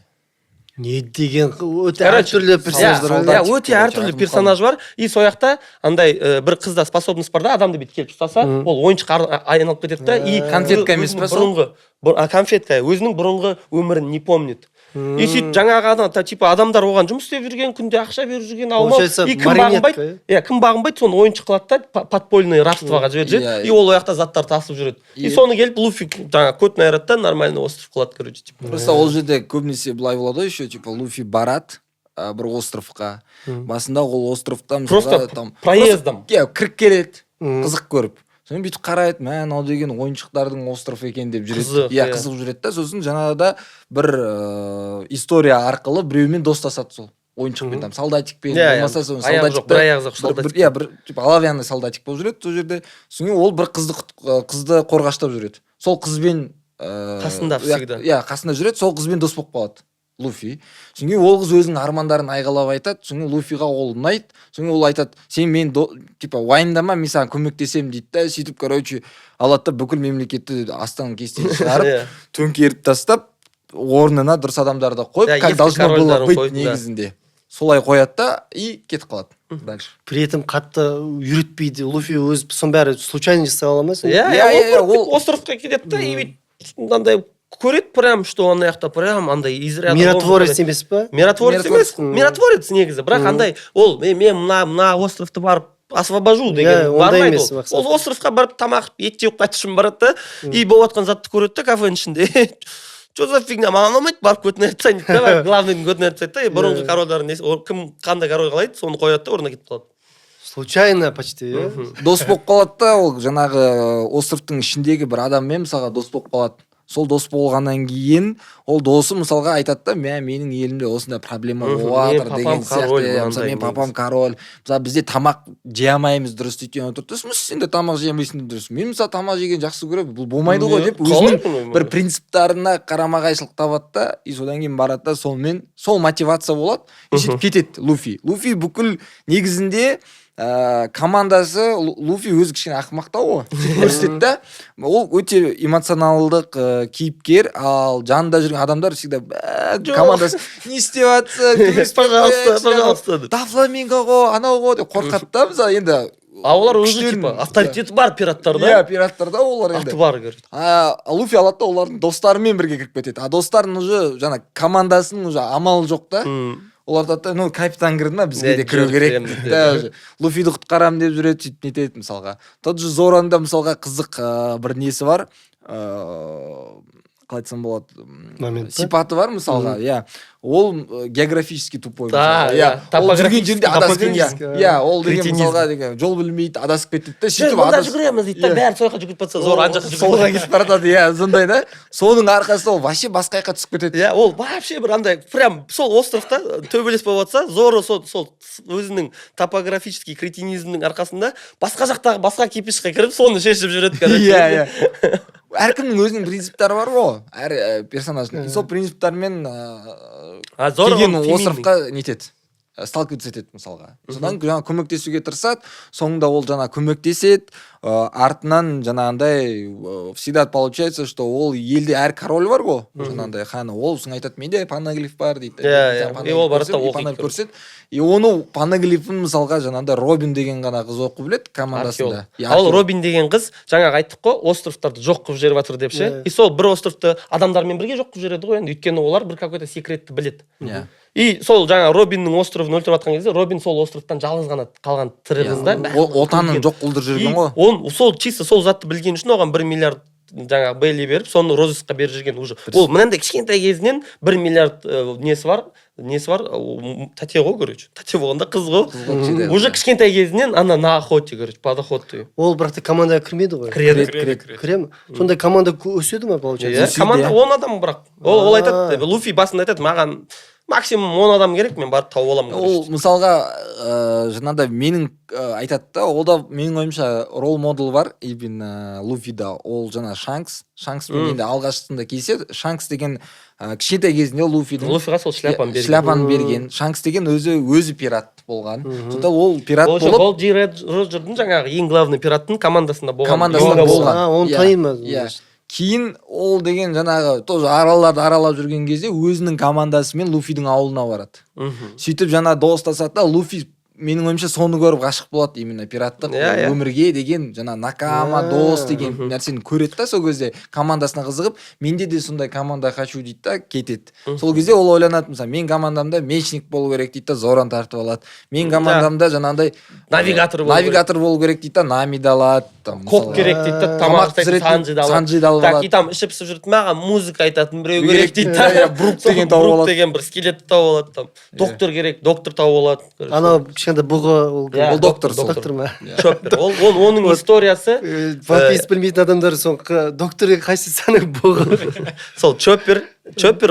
Не деген өте Короче, әртүрлі иә, персонаждар бар. Иә, Солдатик, өте короче, әртүрлі атын персонаж бар. И сол жақта андай бір қызда способность бар да, адамды бүйтіп келіп ұстаса, ол ойыншық айналып кетеді да, и Конфетка емес өзінің па сол? бұрынғы конфетка, өзінің бұрынғы өмірін не помнит. И сөйтіп жаңағы адам, типа адамдар оған жұмыс істеп жүрген, күнде ақша беріп жүрген, аумау, Получается, и кім марионетка, бағынбайды, иә, кім бағынбайды, соны ойыншық қылады да, подпольный рабствоға жіберіп жібереді. И ол ол жақта заттар тасып жүреді, и соны келіп Луфи жаңағы көтін айырады да, нормальный остров қылады, короче, типа. Просто ол жерде көбінесе былай болады ғой еще, типа Луфи барады бір островқа, басында ол островта мысалға Просто там проездом. Иә, кіріп келеді қызық көріп, сосын бүйтіп қарайды, мә, мынау деген ойыншықтардың островы екен деп жүреді. Қызық, иә. Иә. Қызық жүреді да, сосын жаңағыда бір история арқылы біреумен достасады, сол ойыншықпен, там солдатикпен Иә, иә. болмаса сол Аяғы жоқ, солдатикті бір аяғы жоқ солдатик. Иә, бір типа оловянный солдатик болып жүреді сол жерде. Содан кейін ол бір қызды қорғаштап жүреді, сол қызбен Қасында всегда. Иә, қасында жүреді, сол қызбен дос болып қалады Луфи. Содан кейін ол қыз өзінің армандарын айғайлап айтады, содан кейін Луфиға ол ұнайды. Содан кейін ол айтады: «Сен мен типа уайымдама, мен саған көмектесемін», — дейді да. Сөйтіп, короче, алады да, бүкіл мемлекетті астан кестен шығарып, төңкеріп тастап, орнына дұрыс адамдарды қойып, Иә, как ескі должно было корольдарын быть, қойып, да. негізінде солай қояды да, и кетіп қалады дальше. При этом қатты үйретпейді Луфи өзі, соның бәрі случайно жасай ала ма сонда? Иә. Иә, Иә, иә, ол ол- островқа кетеді да, и бүйтіп мынандай көреді прям, что ана жақта прям андай из ряда вон Миротворец емес па? Миротворец емес. Миротворец. Миротворец негізі, бірақ андай ол мен мына островты барып освобожу деген Иә, ондай бармайды. емес Ол мақсат. ол островқа барып, тамақ, ет жеп қайту үшін барады да, и болып жатқан затты көреді да кафенің ішінде: «Че за фигня, маған ұнамайды, барып көтін айырып тастайын», — дейді да. Барып главныйдың көтін айырып тастайды да, и бұрынғы корольдардың несі, ол кім, қандай король қалайды, соны қояды да, орнына кетіп қалады. Случайно почти, иә. Дос болып қалады да, ол жаңағы островтың ішіндегі бір адаммен, мысалға, дос болып қалады. Сол дос болғаннан кейін ол досы, мысалға, айтады да: «Мә, менің елімде осындай проблема болып Менің жатыр», — папам деген сияқты. король, Иә, мысалы, мынандай менің папам король, мысалы, бізде тамақ жей алмаймыз дұрыс дейді. Отырды да: «В смысле, сендер тамақ жей алмайсыңдар дұрыс? Мен, мысалы, тамақ жеген жақсы көремін, бұл болмайды ғой», — деп, Қалай өзінің бұл? бір принциптарына қарама қайшылық табады да, и содан кейін барады да, сонымен сол мотивация болады, и сөйтіп кетеді Луфи. Луфи бүкіл негізінде командасы, Луфи өзі кішкене ақымақтау ғой, сөйтіп көрсетеді да. Ол өте эмоционалдық кейіпкер, ал жанында жүрген адамдар всегда Жоқ. командасы: «Не істеп жатсың? Пожалуйста, пожалуйста», — деп. Да, фламинго ғой, анау ғой», — деп қорқады да, мысалы, енді. А олар уже күштерін- типа авторитеті бар пираттар да. Иә, пираттар да олар енді. Аты бар, короче. А Луфи алады да, олардың достарымен бірге кіріп кетеді, а достарының уже жаңа командасының уже амалы жоқ та. Олар айтады да: «Ну, капитан кірді ма, бізге Иә, де кіру жүр, керек», — кіреміз дейді деп. да, уже Луфиді құтқарамын деп жүреді, сөйтіп нетеді. Мысалға, тот же Зороның да, мысалға, қызық бір несі бар, қалай айтсам болады, Момент па? сипаты бар, мысалға, иә. Ол географически тупой, Да, мысалға, иә, иә. Ол жүрген жерде адасып, иә, Топографический, иә, ол деген, кретинизм. мысалға, деген жол білмейді, адасып кетеді да, Жүр, сөйтіп мында жүгіреміз жүгіреміз дейді да, Иә. бәрі сол жаққа жүгіріп жатса, Зоро ана жаққа солға жүгіріп. кетіп бара жатады, иә, сондай да. Соның арқасында ол вообще басқа жаққа түсіп кетеді. Иә, ол вообще бір андай прям сол островта төбелес болып жатса, Зоро сол өзінің топографический кретинизмнің арқасында басқа жақтағы басқа кипишқа кіріп, соны шешіп жүреді, короче. Иә, әркімнің өзінің принциптары бар ғой, әр персонаждың. И сол принциптармен А Зоро келген ол феминный. островқа нетеді, сталкиваться етеді, мысалға. Содан жаңа көмектесуге тырысады, соңында ол жаңа көмектеседі, артынан жаңағындай всегда получается, что ол елде әр король бар ғой, жаңағындай ханы, ол сосын айтады: «Менде паноглиф бар», — дейді. Иә, Жаңа иә. И ол барады да паноглиф оқиды, паноглиф короче. көрсетеді, и оны паноглифін, мысалға, жаңағындай Робин деген ғана қыз оқып біледі командасында. Археолог. Иә, Ал археолог. Робин деген қыз, жаңағы айттық қой, островтарды жоқ қылып жіберіп жатыр деп ше. Иә. И сол бір островты адамдармен бірге жоқ қылып жібереді ғой енді, өйткені олар бір какой то секретті біледі. И сол жаңа Робиннің островын өлтіріп жатқан кезде, Робин сол островтан жалғыз ғана қалған тірі қыз да. Отанын жоқ қылдырып И жүрген ғой. он сол чисто сол затты білген үшін оған 1 миллиард Жаңағы Бейли беріп, соны розыскқа беріп жүрген уже. Ол мынандай кішкентай кезінен 1 миллиард несі бар, тәте ғой, короче, тәте болғанда қыз ғой. Қыз ғой. Уже кішкентай кезінен ана на охоте, короче, под охотой. Ол бірақ та командаға кірмеді ғой. Кіреді. Кіреді, кіреді. Кіре ме? Сонда команда өседі ма, получается? Иә, Өседі, команда иә. 10 адам, бірақ ол айтады, А. Луфи басында айтады: «Маған максимум 10 адам керек, мен барып тауып аламын», Ол короче. мысалға, жаңағыдай менің айтады да, ол да, менің ойымша, роль модель бар именно Луфида, ол жаңа Шанкс. Шанкспен енді алғашқысында кездеседі. Шанкс деген кішкентай кезінде Луфидің Луфиға сол шляпаны берген. Шляпаны берген. Шанкс деген өзі пират болған. Сонда ол пират Ол еще болып Голди Роджердің, жаңағы ең главный пираттың командасында болған. Командасында Йонга болған. А, оны Иә, танимын. иә. Кейін ол деген жаңағы тоже араларды аралап жүрген кезде өзінің командасымен Луфидің ауылына барады. Сөйтіп жаңа достасады да, Луфи, менің ойымша, соны көріп ғашық болады именно пираттық Иә, иә. өмірге деген, жаңа накама, дос деген нәрсені көреді да, сол кезде командасына қызығып, «менде де сондай команда хочу» дейді да, кетеді. Сол кезде ол ойланады, мысалы, «мен командамда мечник болу керек» дейді да, Зоран тартып алады. «Мен командамда жаңағындай Навигатор болу керек. навигатор болу керек» дейді да, Намиді алады там, Кок мысалға. керек дейді да, тамақ жасайтын пісіретін Санджиді алады. Санджиді алып Так, алады. и там ішіп пісіп жүреді, «маған музыка айтатын біреу Керек керек» дейді да. иә, Брук деген тауып Брук алады. деген бір скелетті тауып алады там. Доктор керек, доктор тауып алады, короче. Анау кішкентай бұғы, ол кім? Иә, Ол доктор сол. Доктор ма? Чоппер. Ол оның историясы. One Piece білмейтін адамдар сол доктор қайсысы, бұғы? Сол Чоппер,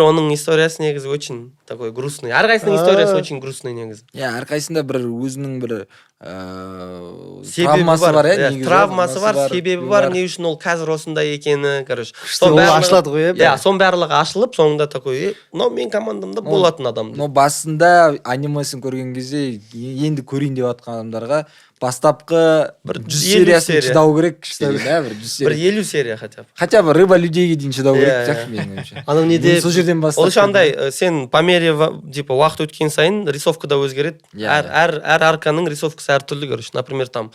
оның историясы негізі очень такой грустный. Әрқайсының историясы очень грустный негізі. Иә, әрқайсысында бір өзінің бір Себебі травмасы бар, иә, иә, негізі. Травмасы бар, себебі бар, не үшін ол қазір осындай екені, короче. Ол ашылады ғой, иә? Иә, соның барлығы ашылып, соңында такой: «Е, мынау менің командамда болатын адам» деп. Но басында анимесін көрген кезде, енді көрейін деп жатқан адамдарға бастапқы Бір 100 50 сериясын серия. шыдау керек кішкене да, бір 100 Бір серия. 50 серия хотя бы. Хотя бы рыба людейге дейін шыдау керек Иә, сияқты, менің ойымша. Анау неде Мен сол жерден бастап Ол еще андай, сен по мере типа уақыт өткен сайын рисовка да өзгереді. Иә, Әр иә. әр арканың рисовкасы әртүрлі, короче. Например, там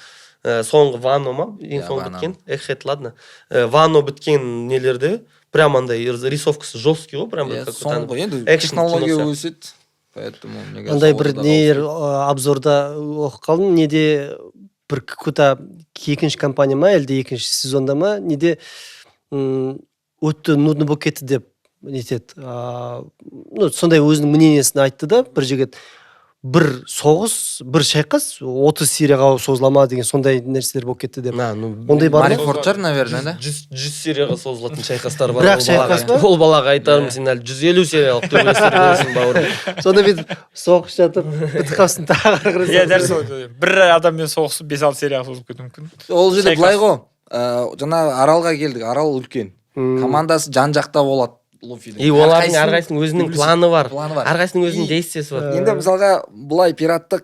соңғы Вано ма, ең Иә, соңғы Вано. біткен, Эгхед, ладно. Вано біткен нелерде прям андай рисовкасы жесткий ғой, прям Иә, бір какой-то соңғы енді экшн технология кино сияқты. өседі, поэтому мне кажется, Андай ол бір да не қалып обзорда оқып қалдым, неде, бір какой-то екінші компания ма, әлде екінші сезонда ма, неде, өте нудно болып кетті деп нетеді, ну, сондай өзінің мнениесін айтты да бір жігіт. Бір соғыс, бір шайқас 30 серияға созыла ма деген сондай нәрселер болып кетті деп. На, ну, Ондай бар ма? Маринфорд шығар, наверное, да. 100 серияға созылатын шайқастар бар. Бірақ Ол балаға шайқас па? Ол балаға айтарым: «Сен әлі 150 сериялық төбелестер көресің, бауырым». Сонда бүйтіп соғыс жатып бітіп қалсын, тағы ары қарай Иә, дәл сол. Бір адаммен соғысып, 5-6 серияға созылып кетуі мүмкін. Ол жерде Шайқас. былай ғой, жаңа аралға келдік, арал үлкен, командасы жан жақта болады Луфидің. И олардың әрқайсының өзінің планы бар. Планы бар. Әрқайсының өзінің И- действиесі бар. Енді мысалға былай пираттық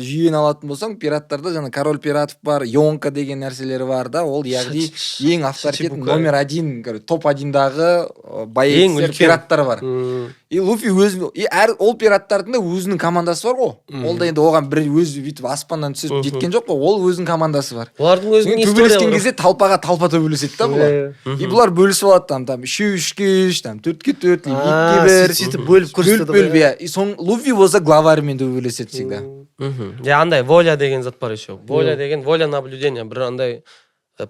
жүйені алатын болсаң, пираттарда жаңа король пиратов бар, Йонка деген нәрселері бар да, ол яғни ең авторитет Шичибука. номер один, короче, топ одиндағы Ең боецтер, үлкен. пираттар бар. И Луфи өзін, и әр ол пираттардың да өзінің командасы бар ғой. Ол да енді оған бір өзі бүйтіп аспаннан түсіп жеткен жоқ қой, ол өзінің командасы бар. Олардың өзінің Содан төбелескен история. кезде толпаға толпа төбелеседі да бұлар. И бұлар бөлісіп алады там үшеу үшке үш, там төртке төрт, екіге бір. Сөйтіп бөліп көрсетеді. Бөліп бөліп, иә. И соң Луфи болса главарьмен төбелеседі всегда. Иә, андай воля деген зат бар еще. Воля деген, воля наблюдения, бір андай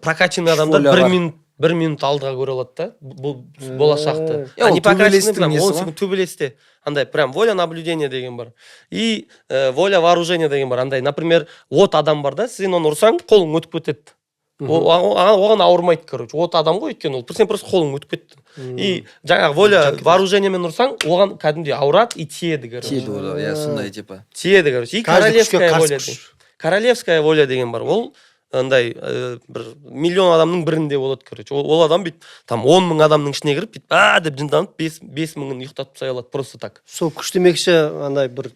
прокачанный адамдар Воля бір бар. минут, бір минут алдыға көре алады да бұл болашақты. Иә, ол А не прокачанный төбелестің прям несі 10 ғой. секунд төбелесте андай прям воля наблюдения деген бар. И воля вооружения деген бар. Андай, например, от адам бар да, сен оны ұрсаң, қолың өтіп кетеді. Оған ауырмайды, короче, от адам ғой, өйткені ол сен просто қолың өтіп кетті. И жаңағы воля вооружениемен ұрсаң, оған кәдімгідей ауырады и тиеді, короче. Тиеді ол, иә, сондай типа. Тиеді, короче. И Каждый күшке королевская қарсы воля күш. деген, королевская воля деген бар. Ол андай бір миллион адамның бірінде болады, короче. Ол адам бүйтіп там 10 000 адамның ішіне кіріп, бүйтіп а деп жынданып, 5000-ын ұйықтатып тастай алады просто так. Сол күш демекші, андай бір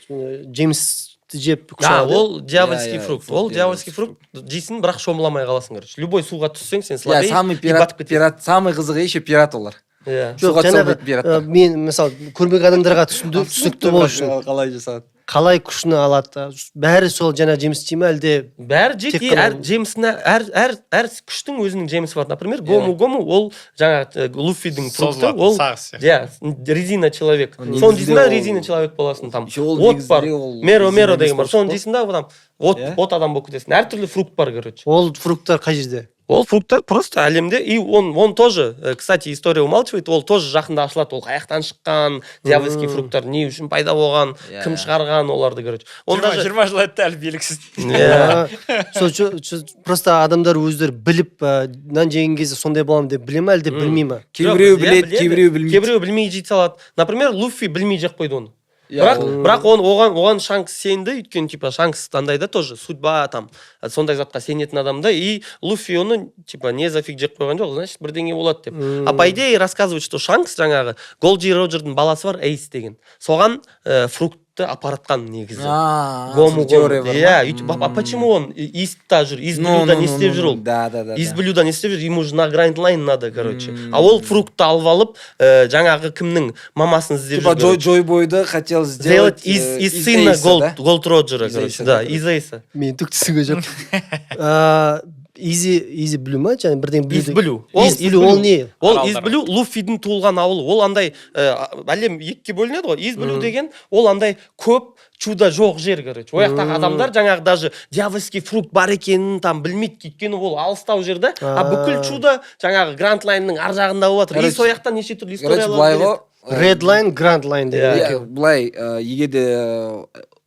жемісті жеп күш А, алады, иә? ол дьявольский Иә, иә, фрукт. фрукт, Ол иә, дьявольский фрукт жейсің, бірақ шомыла алмай қаласың, короче. Любой суға түссең, сен Иә, слабеешь самый и пират, батып кетесің. пират, самый қызығы еще пират олар. Иә. Жоқ, Суға түсе жаңағы алмайтын пираттар. мен мысалы көрмеген адамдарға түсінікті болу үшін Қалай жасаған? Қалай күшін алады? Бәрі сол жаңа жеміс жей ма, әлде Бәрі жейді. тек И қана әр жемісіне, әр күштің өзінің жемісі бар. Например, гому гому, ол жаңағы Луффидің фрукты, Созылатын ол сағыз сияқты. иә, резина человек. Ол Соны негізінде жейсің да, ол- резина человек боласың там. Еще ол От бар, негізінде ол меро меро резина деген бар, емес соны болып жейсің да, там от Иә? от адам болып кетесің. Әртүрлі фрукт бар, короче. Ол фрукттар қай жерде? Ол фрукттар просто әлемде, и он тоже, кстати, история умалчивает, ол тоже жақында ашылады, ол қаяқтан шыққан, дьявольский фрукттар не үшін пайда болған, кім шығарған оларды, короче. Он даже 20 жыл өтті, әлі белгісіз. Иә. Сол просто адамдар өздері біліп, нан жеген кезде сондай боламын деп біле ма, әлде білмей ма? Кейбіреу Жоқ, иә, біледі, біледі. кейбіреу білмейді. Кейбіреу білмей жей салады. Например, Луффи білмей жеп қойды оны. Иә, Бірақ бірақ он оған Шанкс сенді, өйткені типа Шанкс андай да, тоже судьба там, сондай затқа сенетін адам да, и Луффи оны типа не за фиг жеп қойған жоқ, значит, бірдеңе болады деп. А по идее рассказывают, что Шанкс жаңағы Голди Роджердің баласы бар, Эйс деген, соған фруктты апаратқан негізі. А, Гому. сондай теория бар ма? Иә, өйтіп, а почему он Истта жүр, Ист Ну, Блюда ну, не ну, істеп ну, жүр ол? Да. Ист Блюда не істеп жүр? Ему же на Гранд Лайн надо, короче. А ол фруктты алып алып, жаңағы кімнің мамасын іздеп Типа жүр, Джой, короче. Джой Бойды хотел сделать сделать из сына Эйса, Голд, да? Голд Роджера, Из короче, Эйса, да, да, из Эйса. Мен түк түсінген жоқпын. Изи Блю ма, жаңа бірдеңе Блю? Ист Блю. Ол Ист Блю ол не? Ол Аралдар. Ист Блю Луффидің туылған ауылы. Ол андай, әлем екіге бөлінеді ғой. Ист Блю деген ол андай көп чудо жоқ жер, короче. Ол жақтағы адамдар жаңағы даже дьявольский фрукт бар екенін там білмейді, өйткені ол алыстау жер да. А бүкіл чудо жаңағы Гранд Лайнның ар жағында болып жатыр. И Короче, сол жақтан неше түрлі Короче, историялар былай келеді. ғой. Red Line, Grand Line деген Иә, екеуі. былай, егер де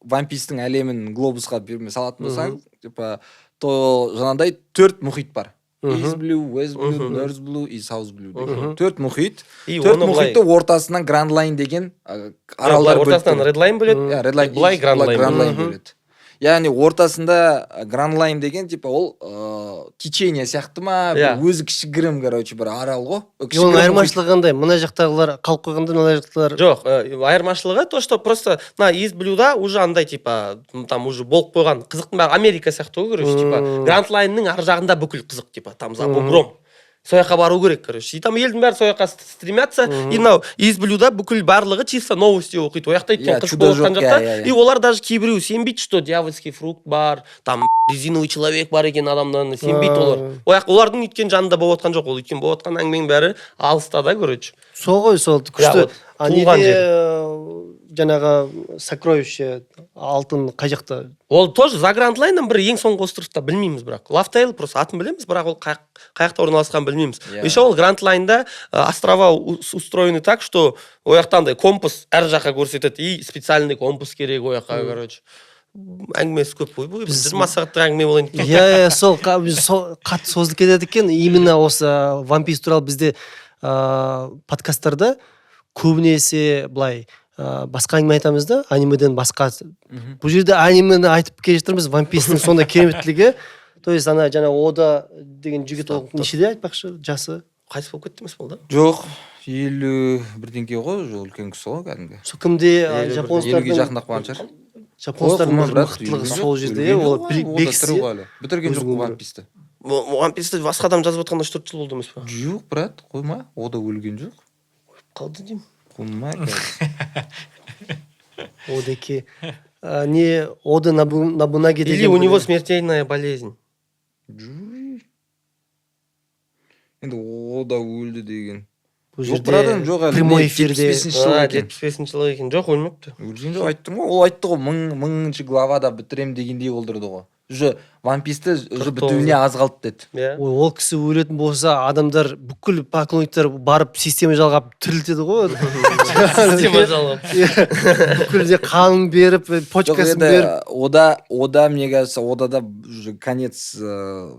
One Piece'тің әлемін глобусқа берме салатын болсаң, типа, то жаңағыдай төрт мұхит бар. East Blue, West Blue, North Blue и South Blue деген. Төрт мұхит. И Төрт оны былай мұхитты ортасынан Grand Line деген былай аралдар бөліп ортасынан тұр. Red Line бөледі. Иә, Red Line, былай Grand Line Grand бөледі. Line бөледі. Яғни ортасында Grand Line деген типа ол течение сияқты ма, бір Иә. өзі кішігірім, короче, бір арал ғой. И оның Кішігірім мұхит. айырмашылығы қандай? Мына жақтағылар қалып қойғанда, мына жақтағылар Жоқ, айырмашылығы то, что просто мына East Blue'да уже андай типа там уже болып қойған қызықтың бәрі, Америка сияқты ғой, короче, типа Гранд Лайнның ар жағында бүкіл қызық, типа там за бугром. Сол жаққа бару керек, короче. И там елдің бәрі сол жаққа стремятся. И мынау East Blue'да бүкіл барлығы чисто новости оқиды. Ол жақта өйткені Иә, қызық чудо болып жатқан жоқ, жақта. иә, иә, иә. И олар даже кейбіреуі сенбейді, что дьявольский фрукт бар, там резиновый человек бар екен, адамдарына сенбейді олар. Ол жақ олардың өйткені жанында болып жатқан жоқ ол, өйткені болып жатқан әңгіменің бәрі алыста да, короче. Сол ғой, сол күшті. Вот, А туылған неде жер. Жаңағы сокровище, алтын қай жақта? Ол тоже за Гранд Лайннан бір ең соңғы островта, білмейміз бірақ. Лафтейл просто атын білеміз, бірақ ол қай жақта орналасқанын білмейміз. Иә. Еще ол Гранд Лайнда острова устроены так, что ол жақта андай компас әр жаққа көрсетеді, и специальный компас керек ол жаққа, короче. Әңгімесі көп қой, бұл 20 сағаттық әңгіме болайын деп тұр. Иә, сол біз сол қатты созылып кетеді екен. Именно осы One Piece туралы бізде подкасттарда көбінесе былай басқа әңгіме айтамыз да, анимеден басқа. Бұл жерде анимені айтып келе жатырмыз, One Piece'тің сондай кереметтілігі. То есть ана жаңа Ода деген жігіт, ол нешеде, айтпақшы, жасы? Қайтыс болып кетті емес болды? Жоқ, 50 бірдеңке ғой, уже үлкен кісі ғой кәдімгі. Сол кімде 51. 50-ге жапонецтардың жақындап қалған шығар. Жапонецтардың Қой, бір брат, мықтылығы өлген сол жоқ, жерде, өлген иә, жоқ ол ғой, ол да бекісе. тірі ғой әлі. Бітірген жоқ Өзінің қой One өмірі. Piece'ті. One Piece'ті басқа адам жазып жатқанда 3-4 жыл болды емес па? Жоқ, брат, қойма, о да өлген жоқ. Қалды деймін. Қойма қазір. Одеке, не Ода Нобунаги Или деген у него бір- смертельная болезнь. Жуй. Енді о да өлді деген. Бұл Жоқ, братан, жерде жоқ әлі. прямой Не, эфирде 75-ші жыл А, екен. 75-жылы екен. Жоқ, өлмепті. Өлген жоқ, айттым ғой. Ол айтты ғой, мыңыншы главада бітірем дегендей болдырды ғой. Уже One Piece'ті уже 49. бітуіне аз қалды деді. Иә. Ой, ол кісі өлетін болса, адамдар, бүкіл поклонниктер барып система жалғап тірілтеді ғой. Система жалғап. Иә, бүкіл де қанын беріп, Жоқ, почкасын енді беріп. ода, мне кажется, ода да уже конец,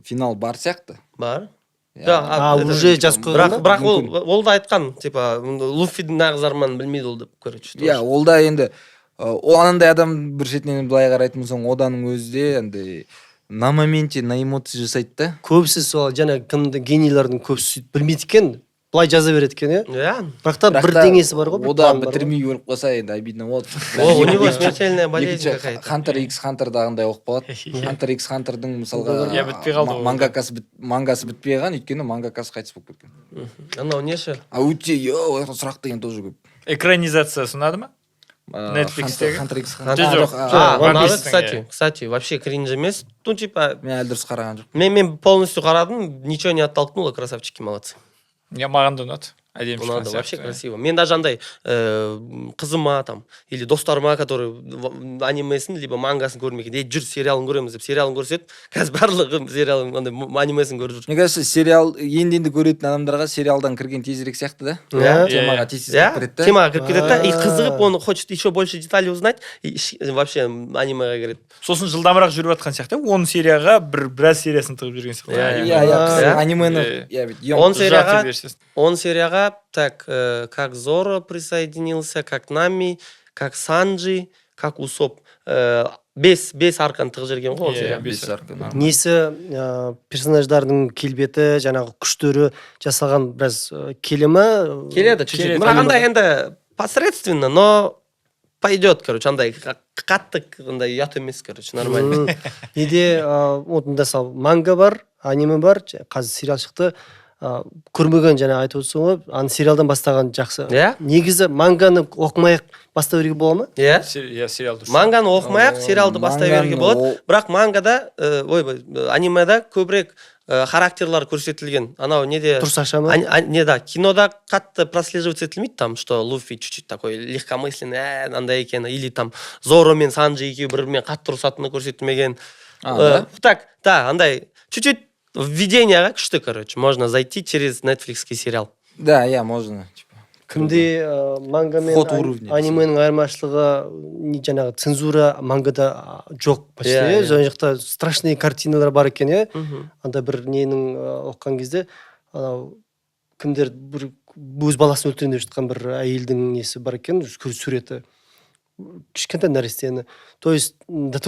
финал бар сияқты. Бар. Иә. Да, А, это- уже жазып қойған Бірақ ба? бірақ ол да айтқан, типа Луффидің нағыз арманын білмейді ол деп, короче. Иә, ол да енді ол анандай адам, бір шетінен былай қарайтын болсаң, оданың өзі де андай на моменте, на эмоции жасайды да. Көбісі сол жаңа кімді, генийлердің көбісі сөйтіп білмейді екен, былай жаза береді екен, иә. Иә. Бірақ та Бірақ та бірдеңесі бар ғой, бір ода план бар ғой. бітірмей өліп қалса, енді обидно болады. О, у него смертельная болезнь Екінші какая-то. Хантер X Хантердағындай болып қалады. Хантер X Хантердің мысалға Иә, бітпей қалды ол. мангасы бітпей қалған, өйткені мангакасы қайтыс болып кеткен. Анау неші? А өте, ол жақта сұрақ деген тоже көп. Экранизациясы ұнады ма? Netflixтегі? Хантер X Жоқ, Хантер. жоқ. А, One ұнады, Piece'тің, кстати, иә. кстати, вообще кринж емес. Ну, типа, Мен әлі дұрыс қараған жоқпын. мен полностью қарадым, ничего не оттолкнуло, красавчики, молодцы. Иә, маған да ұнады. Әдемі шыққан Ұнады, вообще сияқты. красиво. Мен даже андай қызыма там или достарыма, который анимесін либо мангасын көрмеген, ей, жүр, сериалын көреміз деп, сериалын көрсетіп, қазір барлығы сериалын андай анимесін көріп жүр. Мне кажется, сериал енді енді көретін адамдарға сериалдан кірген тезірек сияқты да. Иә. Темаға тез тез Иә, кіріп кетеді да. темаға кіріп кетеді да, и А. қызығып, оны хочет еще больше деталей узнать и вообще анимеға кіреді. Сосын жылдамырақ жүріп жатқан сияқты, 10 серияға бір біраз сериясын тығып жүрген сияқты. Иә, Иә, иә. А. Анимені Иә. иә, бүйтіп 10 серияға Сжатый версиясы. 10 серияға так, как Зоро присоединился, как Нами, как Санджи, как Усоп. Бес арканы тығып жіберген ғой 10 Иә, серияға. Бес арка, нормально. Несі, персонаждардың келбеті, жаңағы күштері жасалған біраз келе ма? Келеді чуть-чуть. Келеді. Бірақ андай енді посредственно, но пойдет, короче, андай қатты андай ұят емес, короче, нормально. Неде, вот мысалы, манга бар, аниме бар, қазір сериал шықты. Көрмеген, жаңа айтып отырсың ғой, аны сериалдан бастаған жақсы. Иә? Негізі манганы оқымай ақ бастай беруге бола ма? Иә. Иә, сериал дұрыс. Манганы оқымай ақ сериалды бастай беруге Манганы болады. Бірақ мангада, ойбай, анимеда көбірек характерлар көрсетілген. Анау неде Дұрыс аша ма? Не, да, кинода қатты прослеживаться етілмейді там, что Луфи чуть-чуть такой легкомысленный, андай екені, или там Зоро мен Санджи екеуі бір бірімен қатты ұрысатыны көрсетілмеген. А, да? Так, да, андай чуть-чуть введениеға күшті, короче, можно зайти через нетфликский сериал. Да, иә, можно типа. Кімде, манга мен Вход уровня. анименің айырмашылығы не, жаңағы цензура мангада жоқ почти. Иә, Иә, иә. жан жақта страшный картиналар бар екен, иә. Анда бір ненің, оқыған кезде, анау кімдер бір өз баласын өлтірейін деп жатқан бір әйелдің несі бар екен, суреті, кішкентай нәрестені. То есть до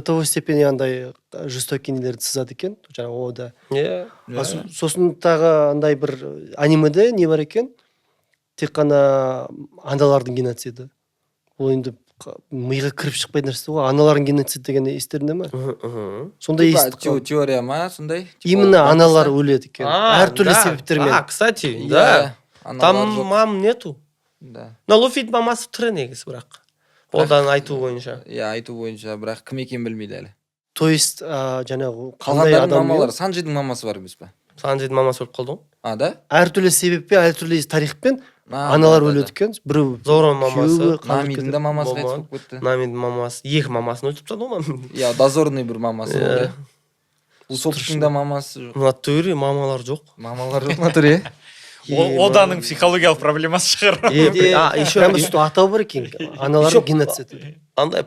того степени андай жестокий нелерді сызады екен жаңағы Ода. А сосын тағы андай бір анимеде не бар екен, тек қана аналардың геноциді. Ол енді миға кіріп шықпайтын нәрсе ғой, аналардың геноциді деген естеріңде ма? Мгм. Сондай Типа, естіп қалдым. Теория ма сондай? Типа, Именно ол аналар One Piece-та? өледі екен А, әртүрлі да. себептермен. А, кстати, Иә, да. аналар Там жоқ. мам нету. Да. Но Луфидің мамасы тірі негізі, бірақ. Одан айту бойынша. Иә, айту бойынша, бірақ кім екенін білмейді әлі. То есть жаңағы қандай Қалғандарының адам мамалары, Санджидің мамасы бар емес па? Санджидің мамасы өліп қалды ғой. А, да? Әртүрлі себеппен, әртүрлі тарихпен А, аналар да, да, өледі да. екен. Біреу Зороның мамасы. күйеуі қалдырып Намидің кетеді. да мамасы қайтыс Болмаған. болып кетті. Намидің мамасы, екі мамасын өлтіріп тастады ғой мамин. Иә, дозорный бір мамасы Иә. болды. Усоптың да мамасы жоқ. В натуре мамалар жоқ. Мамалар жоқ в натуре. Оданың психологиялық проблемасы шығар. А, еще Прямо сөйтіп атау бар екен, аналардың геноциді. Андай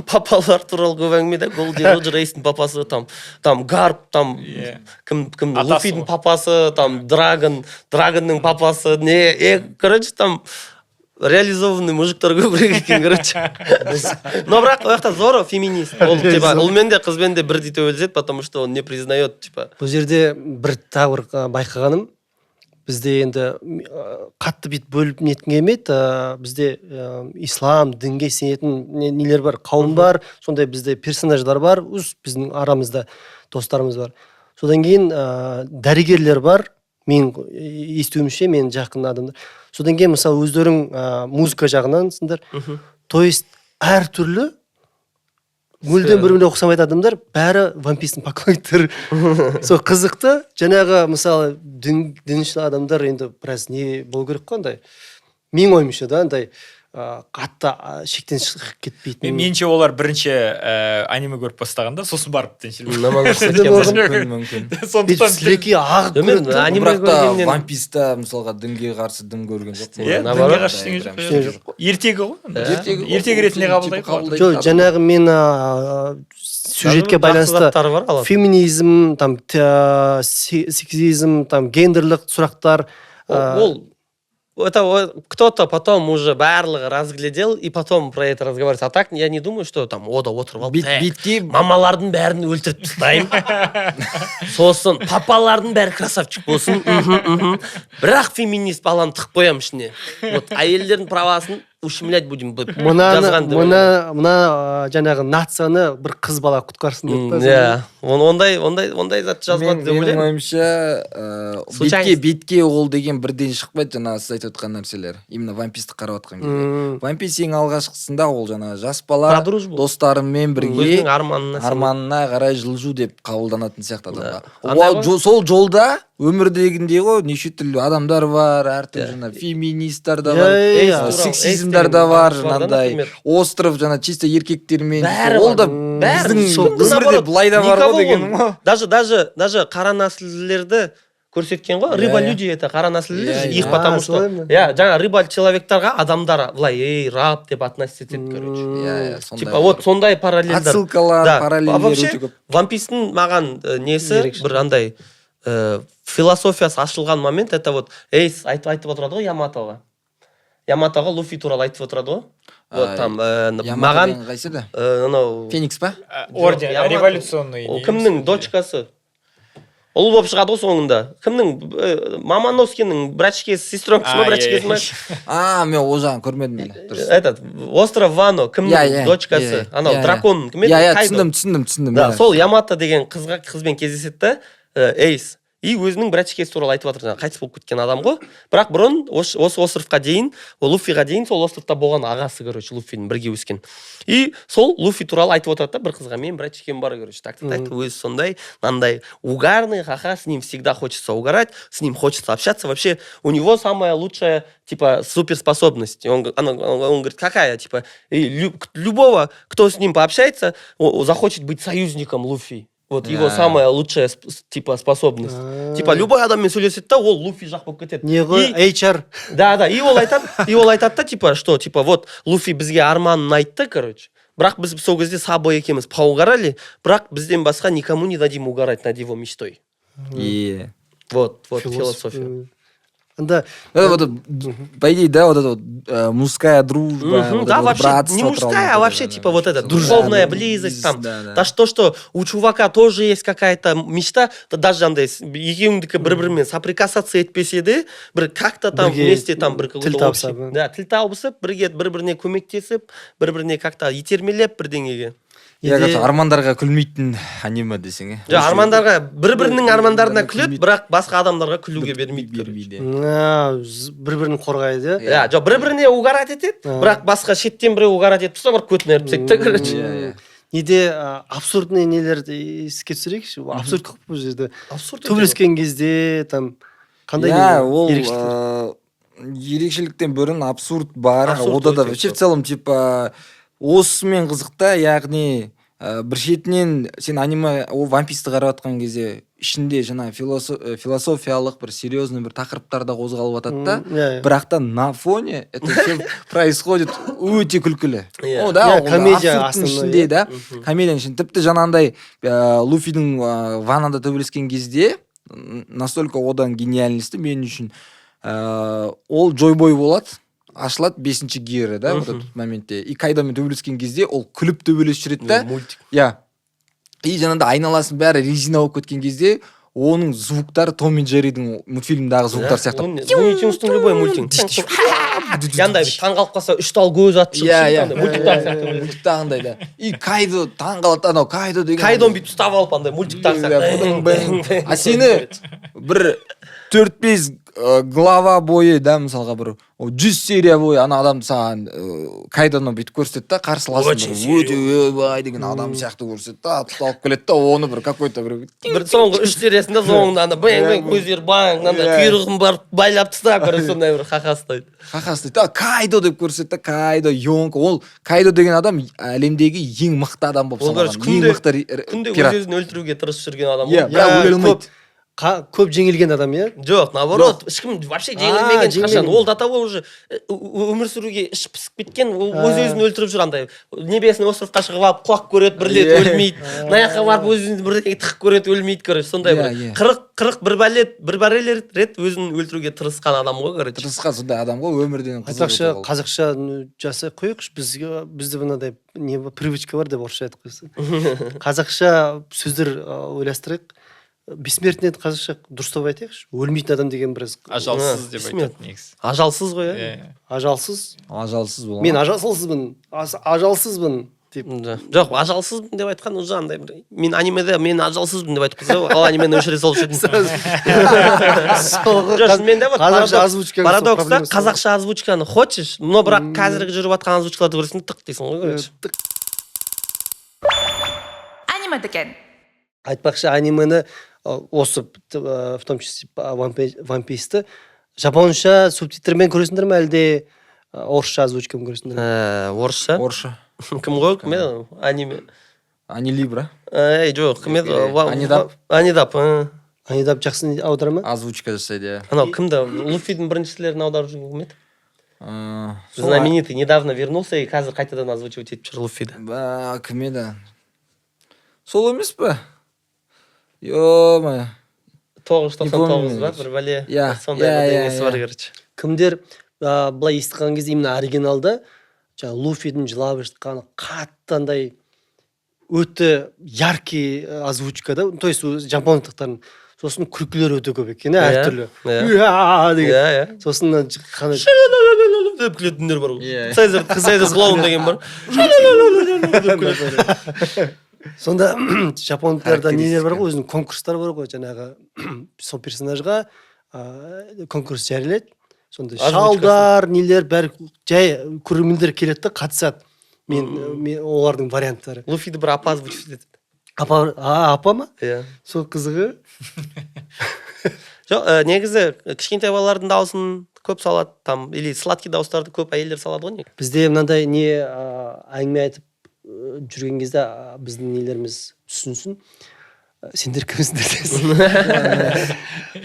папалар туралы көп әңгіме да. Голди Роджер, Эйстің папасы, там Гарп, там Иә. кім Атасы Луфидің ғой. папасы, там Драгонның папасы, не, короче, там реализованный мужиктар көбірек екен, короче. Но бірақ ол жақта Зоро феминист, ол типа ұлмен де, қызбен де бірдей төбелеседі, потому что он не признает, типа. Бұл жерде бір тағы бір байқағаным, бізде енді қатты бүйтіп бөліп неткім келмейді, бізде ислам дінге сенетін нелер бар, қауым бар, сондай бізде персонаждар бар, өз біздің арамызда достарымыз бар. Содан кейін дәрігерлер бар, мен естуімше, менің жақын адамдар. Содан кейін, мысалы, өздерің музыка жағынансыңдар. То есть әртүрлі, мүлдем бір біріне ұқсамайтын адамдар, бәрі One Piece'тің поклонниктері. Сол қызықты, жаңағы, мысалы, діншіл адамдар енді біраз не болу керек қой, андай, менің ойымша да, андай қатты шектен шығып кетпейтін. Меніңше, олар бірінші аниме көріп бастағанда, сосын барып діншіл. Намаз Мүмкін, кеткен. Мүмкін, мүмкін. Бүйтіп Сондықтан сілекей ағып Мен көреді да. аниме Бірақ та көргеннен- One Piece'та, мысалға, дінге қарсы дым көрген жоқпын. Иә, Наоборот. дінге қарсы ештеңе Прям жоқ. ештеңе жоқ. Ертегі ғой. Ертегі ғой. Ертегі ретінде Типа қабылдайды. қабылдайды. Жоқ, жаңағы мен сюжетке Жақсы байланысты заттары бар алатын. феминизм там, сексизм там, гендерлік сұрақтар. Ол это кто-то потом уже барлығы разглядел и потом про это разговаривает. А так я не думаю, что там Ода отырып алып, Бит, «Так, битке мамалардың бәрін өлтіріп тастаймын, сосын папалардың бәрі красавчик болсын, мхм. Бірақ феминист баланы тығып қоямын ішіне, вот әйелдердің правасын ущемлять будем» деп Мынаны жазған деп. мына жаңағы нацияны бір қыз бала құтқарсын деп та. Иә, ондай зат жазбады деп Менің ойлаймын. ойымша, битке Случайность. битке ол деген бірден шықпайды, жаңағы сіз айтып отқан нәрселер, именно One Piece'ті қарап отқан кезде. One Piece ең алғашқысында ол жаңағы жас бала Про дружбу. достарымен бірге Өзінің арманына сену. арманына қарай жылжу деп қабылданатын сияқты адамға. Андай Ол ғой. сол жолда Өмірдегіндей ғой, неше түрлі адамдар бар, әртүрлі, жаңа феминисттер да бар, Иә, иә, иә. Сексизмдар да бар, жаңағындай остров жаңа чисто еркектермен, Бәрі ол да бар. Бәрі. біздің Сол, өмірде наоборот, былай да бар ғой никого дегенім ғой. Даже қара нәсілділерді көрсеткен ғой. Рыба люди это қара нәсілділер же, их потому А, что солай ма? иә, жаңа рыба человектарға адамдар былай ей, раб деп относиться етеді, короче. Иә, иә, сондай. Типа вот сондай параллельдер. Отсылкалар, Да. параллельдер А вообще, өте көп. One Piece'тің маған несі Ерекше. бір андай философиясы ашылған момент, это вот Эйс айтып отырады ғой Яматоға. Яматоға Луфи туралы айтып отырады ғой. Вот А, там Ямато маған деген қайсы да? Анау Феникс па? Орден Жоқ, Ямато. революционный. Ол кімнің дочкасы? Ұл болып шығады ғой соңында. Кімнің Мамоноскенің братишкесі, сестренкасы ма, А, братишкесі ма? А, мен ол жағын көрмедім әлі. Дұрыс. Этот остров Вано кімнің Иә, иә, дочкасы? иә, Анау иә, иә. дракон кім еді? Иә, Кайдо. түсіндім, түсіндім, түсіндім. Да, иә. сол Ямато деген қызға, қызбен кездеседі да Эйс. И өзінің братишкесі туралы айтып жатыр, жаңағы қайтыс болып кеткен адам ғой. Бірақ бұрын осы островқа дейін, ол Луфиға дейін сол островта болған ағасы, короче, Луфидің бірге өскен. И сол Луфи туралы айтып отырады да бір қызға: менің братишкем бар, короче, так так, өзі сондай, мынандай угарный, ха-ха, с ним всегда хочется угорать, с ним хочется общаться, вообще у него самая лучшая, типа, суперспособность. И он говорит: какая? Типа, и любого, кто с ним пообщается, он захочет быть союзником Луфи. Вот его самая лучшая типа способность. Типа любой адаммен сөйлеседі да, ол Луфи жақ болып кетеді. Не ғой, HR. Да, и ол айтады да, типа, что, типа, вот, Луфи бізге арманын айтты, короче. Бірақ біз сол кезде Сабо екеуміз поугарали, бірақ бізден басқа никому не дадим угорать над его мечтой. Е. Вот, вот философия. Анда Это вот, по идее, да, вот это вот мужская дружба, вот Да, это вот вообще, братство не туралы, мужская, а вот вообще, это, типа, вот это, Да, духовная да, близость там. Да, да. Даже то, что у чувака тоже есть какая-то мечта, да даже андай екеуіңдікі бір бірімен соприкасаться етпесе де, бір как-то там Бірге вместе там бір тіл какой-то табыса, общий- да. Да, тіл табысып, бірге бір біріне көмектесіп, бір біріне как-то итермелеп бірдеңеге. Иә, короче, армандарға күлмейтін аниме десең, иә. Жоқ, армандарға, бір бірінің армандарына күледі, Күлмейді. бірақ басқа адамдарға күлуге бермейді, короче. Бермейді. Бір бірін қорғайды, иә. Иә, жоқ, бір біріне угорать етеді, бірақ басқа шеттен біреу угорать етіп тұрса, барып көтін айырып тастайды да, короче. Иә, иә. Неде абсурдный нелерді еске түсірейікші? Абсурд көп бұл жерде. Абсурд өте көп. Төбелескен кезде там қандай Иә, не ол ерекшеліктер? Ерекшеліктен бұрын абсурд бар. Абсурд Ода да өте вообще көп. в целом типа осымен қызық та, яғни бір шетінен сен аниме, ол One Piece'ті қарап жатқан кезде ішінде жаңа философиялық бір серьезный бір тақырыптар да қозғалып жатады да, Иә, иә. бірақ та на фоне это все происходит өте күлкілі. Иә. О, да, Иә, ол комедия абсурдтың основной, ішінде иә. да, комедияның ішінде тіпті жаңағындай Луфидің ваннада төбелескен кезде настолько одан гениальности мен үшін ол Джойбой болады, ашылады бесінші гирі да, вот этот моментте, и Кайдомен төбелескен кезде ол күліп төбелесіп жүреді да. Мультик. Иә, и жаңағыдай айналасының бәрі резина болып кеткен кезде оның звуктары Том и Джерридің мультфильмдағы звуктар сияқты. Луни Тюнстың любой мультик. Андай таң қалып қалса, үш тал көз атып шығып, Иә, иә. андай мультиктағы сияқты. Мультиктағындай да, и Кайдо таң қалады, анау Кайдо деген. Кайдоны бүйтіп ұстап алып, андай мультиктағы Иә, сияқты. бың, бың. А сені бір төрт бес глава бойы да, мысалға, бір 100 серия бойы ана адамды саған Кайдоны бүйтіп көрсетеді да, қарсыласын Очень бір өте ойбай деген адам сияқты көрсетеді да, атып алып келеді да, оны бір какой-то бір Бір соңғы үш сериясында соңында ана бэң бэң көздері баң, мынандай құйрығын барып байлап тастап, короче, сондай бір ха-ха ұстайды. Ха-ха ұстайды да, Кайдо деп көрсетеді да, Кайдо Йонг, ол Кайдо деген адам әлемдегі ең мықты адам болып Ол, короче, саналған, ең күнде мықты күнде өз пират. өзін өлтіруге тырысып жүрген адам Иә, ғой. бірақ Иә, өле алмайды. Көп жеңілген адам, иә. Жоқ, наоборот, ешкім вообще жеңілмеген ешқашан. Жеңілмеген. Ол до того уже өмір сүруге іші пысып кеткен, ол өз өзін өлтіріп жүр андай. Небесный островқа шығып алып құлап көреді бір рет, өлмейді. Мына жаққа барып өзін бірдеңе тығып көреді, өлмейді, короче, сондай Иә, бір иә. 40 бір бәле бір бәле рет өзін өлтіруге тырысқан адам ғой, короче. Тырысқан сондай адам ғой, өмірден қызық Айтпақшы, өте ол. қазақша, ну, жасай қояйықшы, бізге, бізде мынадай не бар, привычка бар деп орысша айтып қойса, қазақша сөздер ойластырайық. Бессмертный қазақша дұрыстап айтайықшы, өлмейтін адам деген біраз. Ажалсыз деп Бессмертный. айтады негізі. Ажалсыз ғой, иә. Иә. Ажалсыз. Ажалсыз бола Мен ма? ажалсызбын, ажалсызбын деп. Да. Жоқ, ажалсызбын деп айтқан уже андай бір. Мен анимеде мен ажалсызбын деп айтып қалса, ал анимені өшіре салушы едім. Соғы Жоқ, шынымен де вот қазақша парадокс, озвучканың сол парадокс та, проблемасы. қазақша озвучканы хочешь, но бірақ қазіргі жүріп жатқан озвучкаларды көрсең, тық дейсің ғой, короче. Аниме дүкен. Айтпақшы, анимені Осы в том числе One Piece'ті жапонша субтитрмен көресіңдер ме, әлде орысша озвучкамен көресіңдер ме? Орысша. Орысша. Кім ғой, кім еді аниме? Анилибра. Ей, жоқ, кім еді? Анидап. Анидап. Анидап жақсы аудара ма? Озвучка жасайды, иә. Анау кімді, Луффидің біріншілерін аударып жүрген кім еді? Сол. Знаменитый, недавно вернулся и қазір қайтадан озвучивать етіп жүр Луффиді. Ба, кім еді, сол емес пе, ё? 999 ба, Не помню. бір бәле. Иә, сондай иә, бірдеңесі иә, бар, иә. короче. Кімдер былай естіп қалған кезде, именно оригиналда жаңағы Луффидің жылап жатқаны қатты андай өте яркий озвучка да, то есть жапондықтардың. Сосын күлкілер өте көп екен, иә, әртүрлі. Иә. «Уа» деген. иә иә Сосын ана қандай Деп күлетіндер бар ғой. Иә. Цезарь клоун деген бар. Деп күледі. Сонда жапондықтарда нелер бар ғой, Характеристика. өзінің конкурстары бар ғой, жаңағы сол персонажға конкурс жариялайды сонда. Озвучкасын. Шалдар, нелер, бәрі жай көрермендер келеді да қатысады. Мен олардың варианттары. Луффиді бір апа озвучивать етеді. Апа, апа ма? Иә. Сол қызығы. Жоқ, негізі кішкентай балалардың дауысын көп салады там, или сладкий дауыстарды көп әйелдер салады ғой негізі. Бізде мынандай не, әңгіме айтып жүрген кезде, біздің нелеріміз түсінсін. Сендер кімсіңдер десін.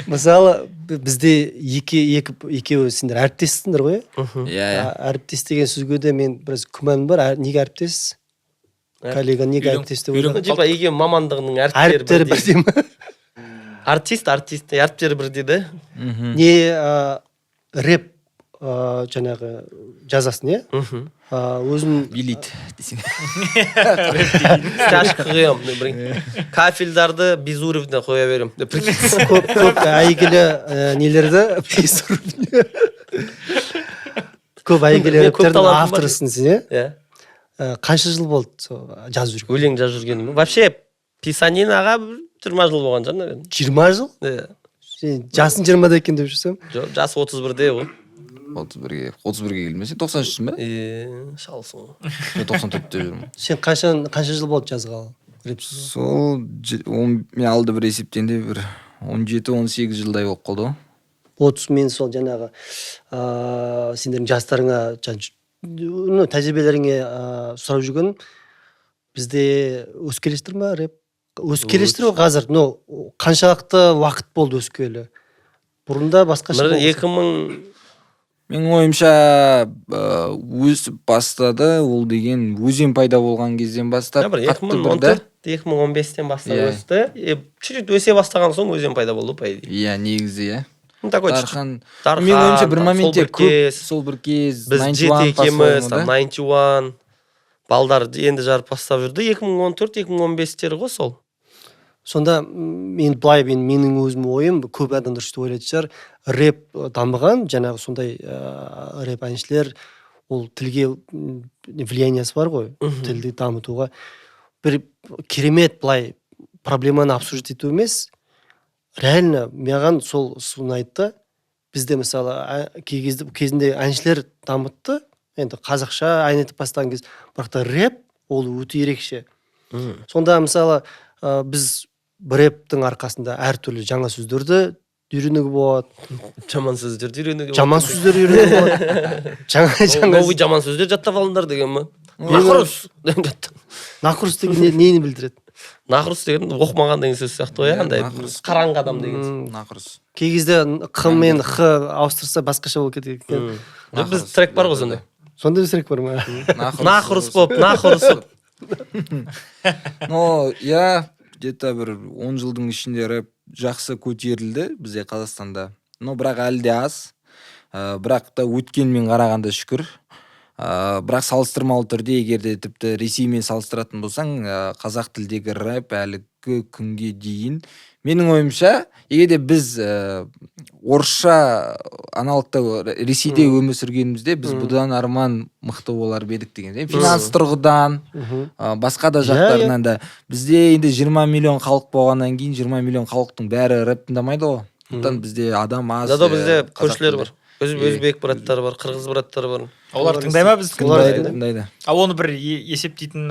Мысалы, бізде екі екі екеуі, сендер әріптессіңдер ғой, иә? Иә, иә. Әріптес деген сөзге де мен біраз күмәнім бар. Неге әріптес? Коллега неге әріптес деп Үйрен- ойлаған? Ну, типа екеуі мамандығының әріптері Әріптері бірдей. бірдей ма? Артист, артист, әріптері бірдей да. Не, рэп, жаңағы жазасың, иә? Мхм. Өзің Билейді десең. Стяжка құямын деп, бір кафельдарды без уровня қоя беремін деп, прикинь. Көп көп әйгілі нелерді без уровня. Көп әйгілі Мен көп рэптердің талантым бар. авторысың сен, иә? Иә. Қанша жыл болды сол жазып жүрген? Өлең жазып жүргенім вообще, писанинаға бір 20 жыл болған шығар, наверное. 20 жыл? Иә. Сен жасың 20-да екен деп жүрсем. Жоқ, жасы 31-де ғой. 31-ге, 31-ге келмесе, 93-сің ба? Е, шалсың ғой. Мен 94-те жүрмін. Сен қашан, қанша жыл болды жазғалы рэп? Сол мен алды бір есептегенде, бір 17-18 жылдай болып қалды ғой. 30. Мен сол жаңағы сендердің жастарыңа, ну, тәжірибелеріңе сұрап жүргенім, бізде өсіп келе жатыр ма рэп? Өсіп келе жатыр ғой қазір, но қаншалықты уақыт болды өскелі? Бұрында басқаша Бір болған. 2000. Менің ойымша, өсіп бастады ол деген өзен пайда болған кезден бастап Бір екі қатты мың бір он да. төрт 2015-тен бастап өсті. И чуть-чуть өсе бастаған соң өзен пайда болды, по идее. Иә, негізі, иә. Ну, такой чуть-чуть. Дархан. Дархан, Менің ойымша, бір там, моментте сол бір көп кез. Сол бір кез. Біз 91 жеті екеуміз, по-своему, там да? 91 балдар енді жарып бастап жүрді, 2014-2015-тер ғой сол. Сонда мен былай, менің өзім ойым, көп адамдар сөйтіп ойлайтын шығар, рэп дамыған, жаңағы сондай рэп әншілер, ол тілге влияниясы бар ғой, тілді дамытуға. Бір керемет былай проблеманы обсуждать ету емес, реально маған сол ұнайды да. Бізде мысалы кей кезде, кезінде әншілер дамытты енді, қазақша ән айтып бастаған кез, бірақ та рэп ол өте ерекше. Сонда мысалы, біз рэптің арқасында әртүрлі жаңа сөздерді үйренуге болады. Жаман сөздерді үйренуге. Жаман сөздер үйренуге болады, жаңа жаңа. Новый жаман сөздер жаттап алыңдар деген ма? Нахрус. Нахрус деген нені білдіреді? Нахрус деген оқымаған деген сөз сияқты ғой, иә, Иә, андай нахрус. қараңғы адам деген сөз. Нахрус. Кей кезде қ мен х ауыстырса, басқаша болып кетеді екен. Жоқ, біз трек бар ғой сондай. Сондай трек бар ма? Нахрус болып, нахрусып. Но иә, где-то бір 10 жылдың ішінде рэп жақсы көтерілді бізде, Қазақстанда, но бірақ әлі де аз. Бірақ та өткенмен қарағанда шүкір. Бірақ салыстырмалы түрде, егер де тіпті Ресеймен салыстыратын болсаң, қазақ тілдегі рэп әлі күнге дейін, менің ойымша, егер де біз орысша аналогта Ресейде өмір сүргенімізде, біз бұдан арман мықты болар ба едік деген. Финанс тұрғыдан, басқа да жақтарынан да. Бізде енді 20 миллион халық болғаннан кейін, 20 миллион халықтың бәрі рэп тыңдамайды ғой, сондықтан бізде адам аз. Зато бізде қазақ көршілер тілде. бар. Өзбек браттар бар, қырғыз браттар бар. Олар тыңдай ма біздікі? Олар Тыңдайды, тыңдайды. А оны бір есептейтін,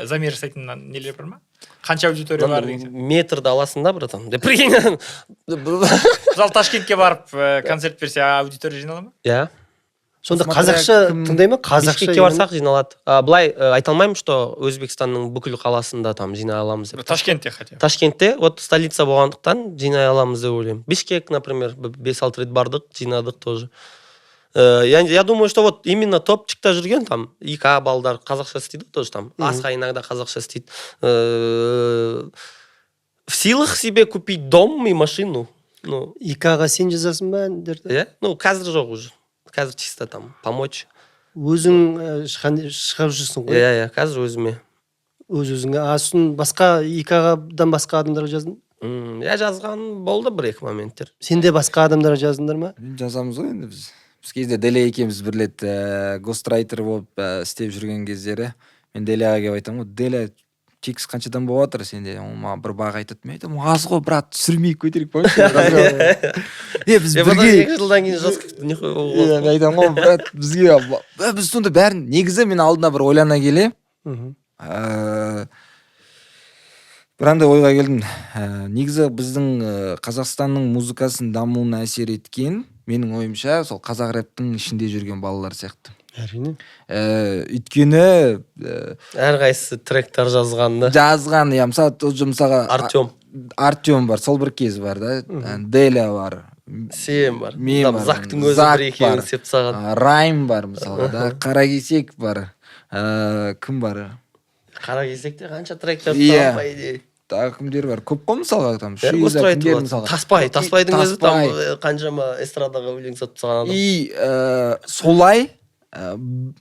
замер жасайтын нелер бар ма? Қанша аудитория бар деген сияқты. Метрді аласың да, братан, деп, прикинь. Мысалы, Ташкентке барып концерт берсе, аудитория жинала ма? Иә. Сонда Смотря қазақша тыңдай ма, қазақша? Бишкекке барсақ, жиналады. А, былай айта алмаймын, что Өзбекстанның бүкіл қаласында там жинай аламыз деп. Ташкентте хотя бы. Ташкентте вот столица болғандықтан, жинай аламыз деп ойлаймын. Бишкек, например, 5-6 рет бардық, жинадық тоже. Я думаю, что вот именно топчикта жүрген там ИК балдар қазақша істейді ғой тоже, там Асқа иногда қазақша істейді. В силах себе купить дом и машину, ну. ИК-ға сен жазасың ба әндерді? Иә, ну қазір жоқ уже, қазір чисто там помочь. Өзің шығарып жүрсің ғой? Иә, қазір өзіме. Өз өзіңе. А сосын басқа, ИК-дан басқа адамдарға жаздың? Иә, жазған болды бір екі моменттер. Сен де басқа адамдарға жаздыңдар ма? Жазамыз ғой енді. Біз кезде Деля екеуміз бір рет гострайтер болып істеп жүрген кездері мен Деляға келіп айтамын ғой: «Деля, текст қаншадан болып жатыр сенде?» Ол маған бір баға айтады, мен айтамын: «Аз ғой, брат, түсірмейік, көтерейік». Помнишь, е, біз Е, потом бірге 2 жылдан кейін жестко нихуя Иә, мен айтамын ғой: «Брат, бізге біз сонда бәрін». Негізі мен алдына бір ойлана келе бір андай ойға келдім. Негізі біздің Қазақстанның музыкасының дамуына әсер еткен, менің ойымша, сол қазақ рэптің ішінде жүрген балалар сияқты. Әрине. Өйткені Әрқайсысы тректар жазған да. Жазған, иә. Мысалы, тот же, мысалға, Артем. Артем бар, сол бір кез бар да, Деля бар, Сен бар, мен там бар, Зактың өзі Зак бір екеуін бар. істеп тастаған. Райм бар мысалға да, Қаракесек бар, кім бар? Қара Кесекте қанша трек жазып Иә. тастаған, по идее. Тағы кімдер бар? Көп қой, мысалға, там Бәрі Шиза, гострайтер кімдер болады. мысалға. Таспай, Таспайдың өзі там Таспай. Қаншама эстрадаға өлең сатып тастаған адам. И солай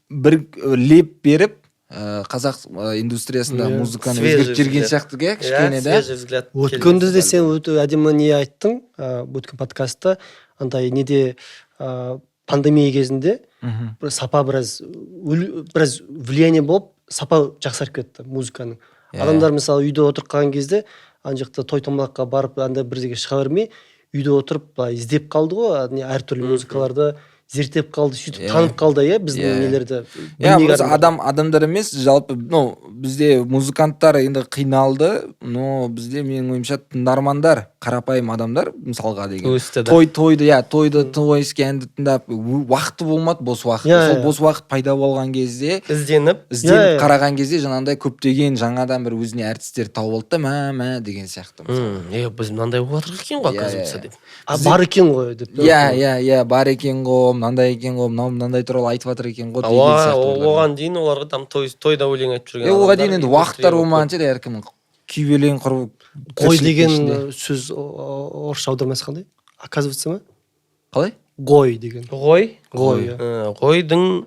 бір леп беріп, қазақ индустриясында музыканы Свежий өзгертіп жіберген взгляд. сияқты, иә, Иә, кішкене да. свежий взгляд. Өткенде де сен өте әдемі не айттың, өткен подкастта, андай неде, пандемия кезінде бір сапа біраз біраз влияние болып, сапа жақсарып кетті музыканың. Адамдар, мысалы, үйде отырып қалған кезде, ана жақта той томалаққа барып, андай бірдеңе шыға бермей, үйде отырып былай іздеп қалды ғой, не, әртүрлі музыкаларды зерттеп қалды, сөйтіп танып қалды, иә, біздің нелерді Иә, білмеген просто адамдар. Адамдар емес, жалпы, ну, бізде музыканттар енді қиналды, но бізде, менің ойымша, тыңдармандар, қарапайым адамдар, мысалға деген Өсті да. Тойды, иә, тойды, тойский әнді тыңдап, уақыты болмады, бос уақыт. Иә, Сол иә. бос уақыт пайда болған кезде Ізденіп. ізденіп Иә, иә. қараған кезде, жаңағындай көптеген жаңадан бір өзіне әртістер тауып алды да, мә мә деген сияқты, мысалы. Е, біз мынандай болып жатырық екен ғой, Иә, оказывается, иә. деп. А, бар екен ғой деп. Иә, бар екен ғой, мынандай екен ғой, мынау мынандай туралы айтып жатыр екен ғой деген сияқты ойлар. Оған дейін оларға там тойда өлең айтып жүрген Е, оған дейін адамдар енді индустрия уақыттар болып болмаған шығар, әркімнің күйбелең құрып Қой тіршіліктің деген ішінде. сөз орысша аудармасы қандай, оказывается ма? Қалай? Гой деген. Ғой. Ғой, иә. Ғойдың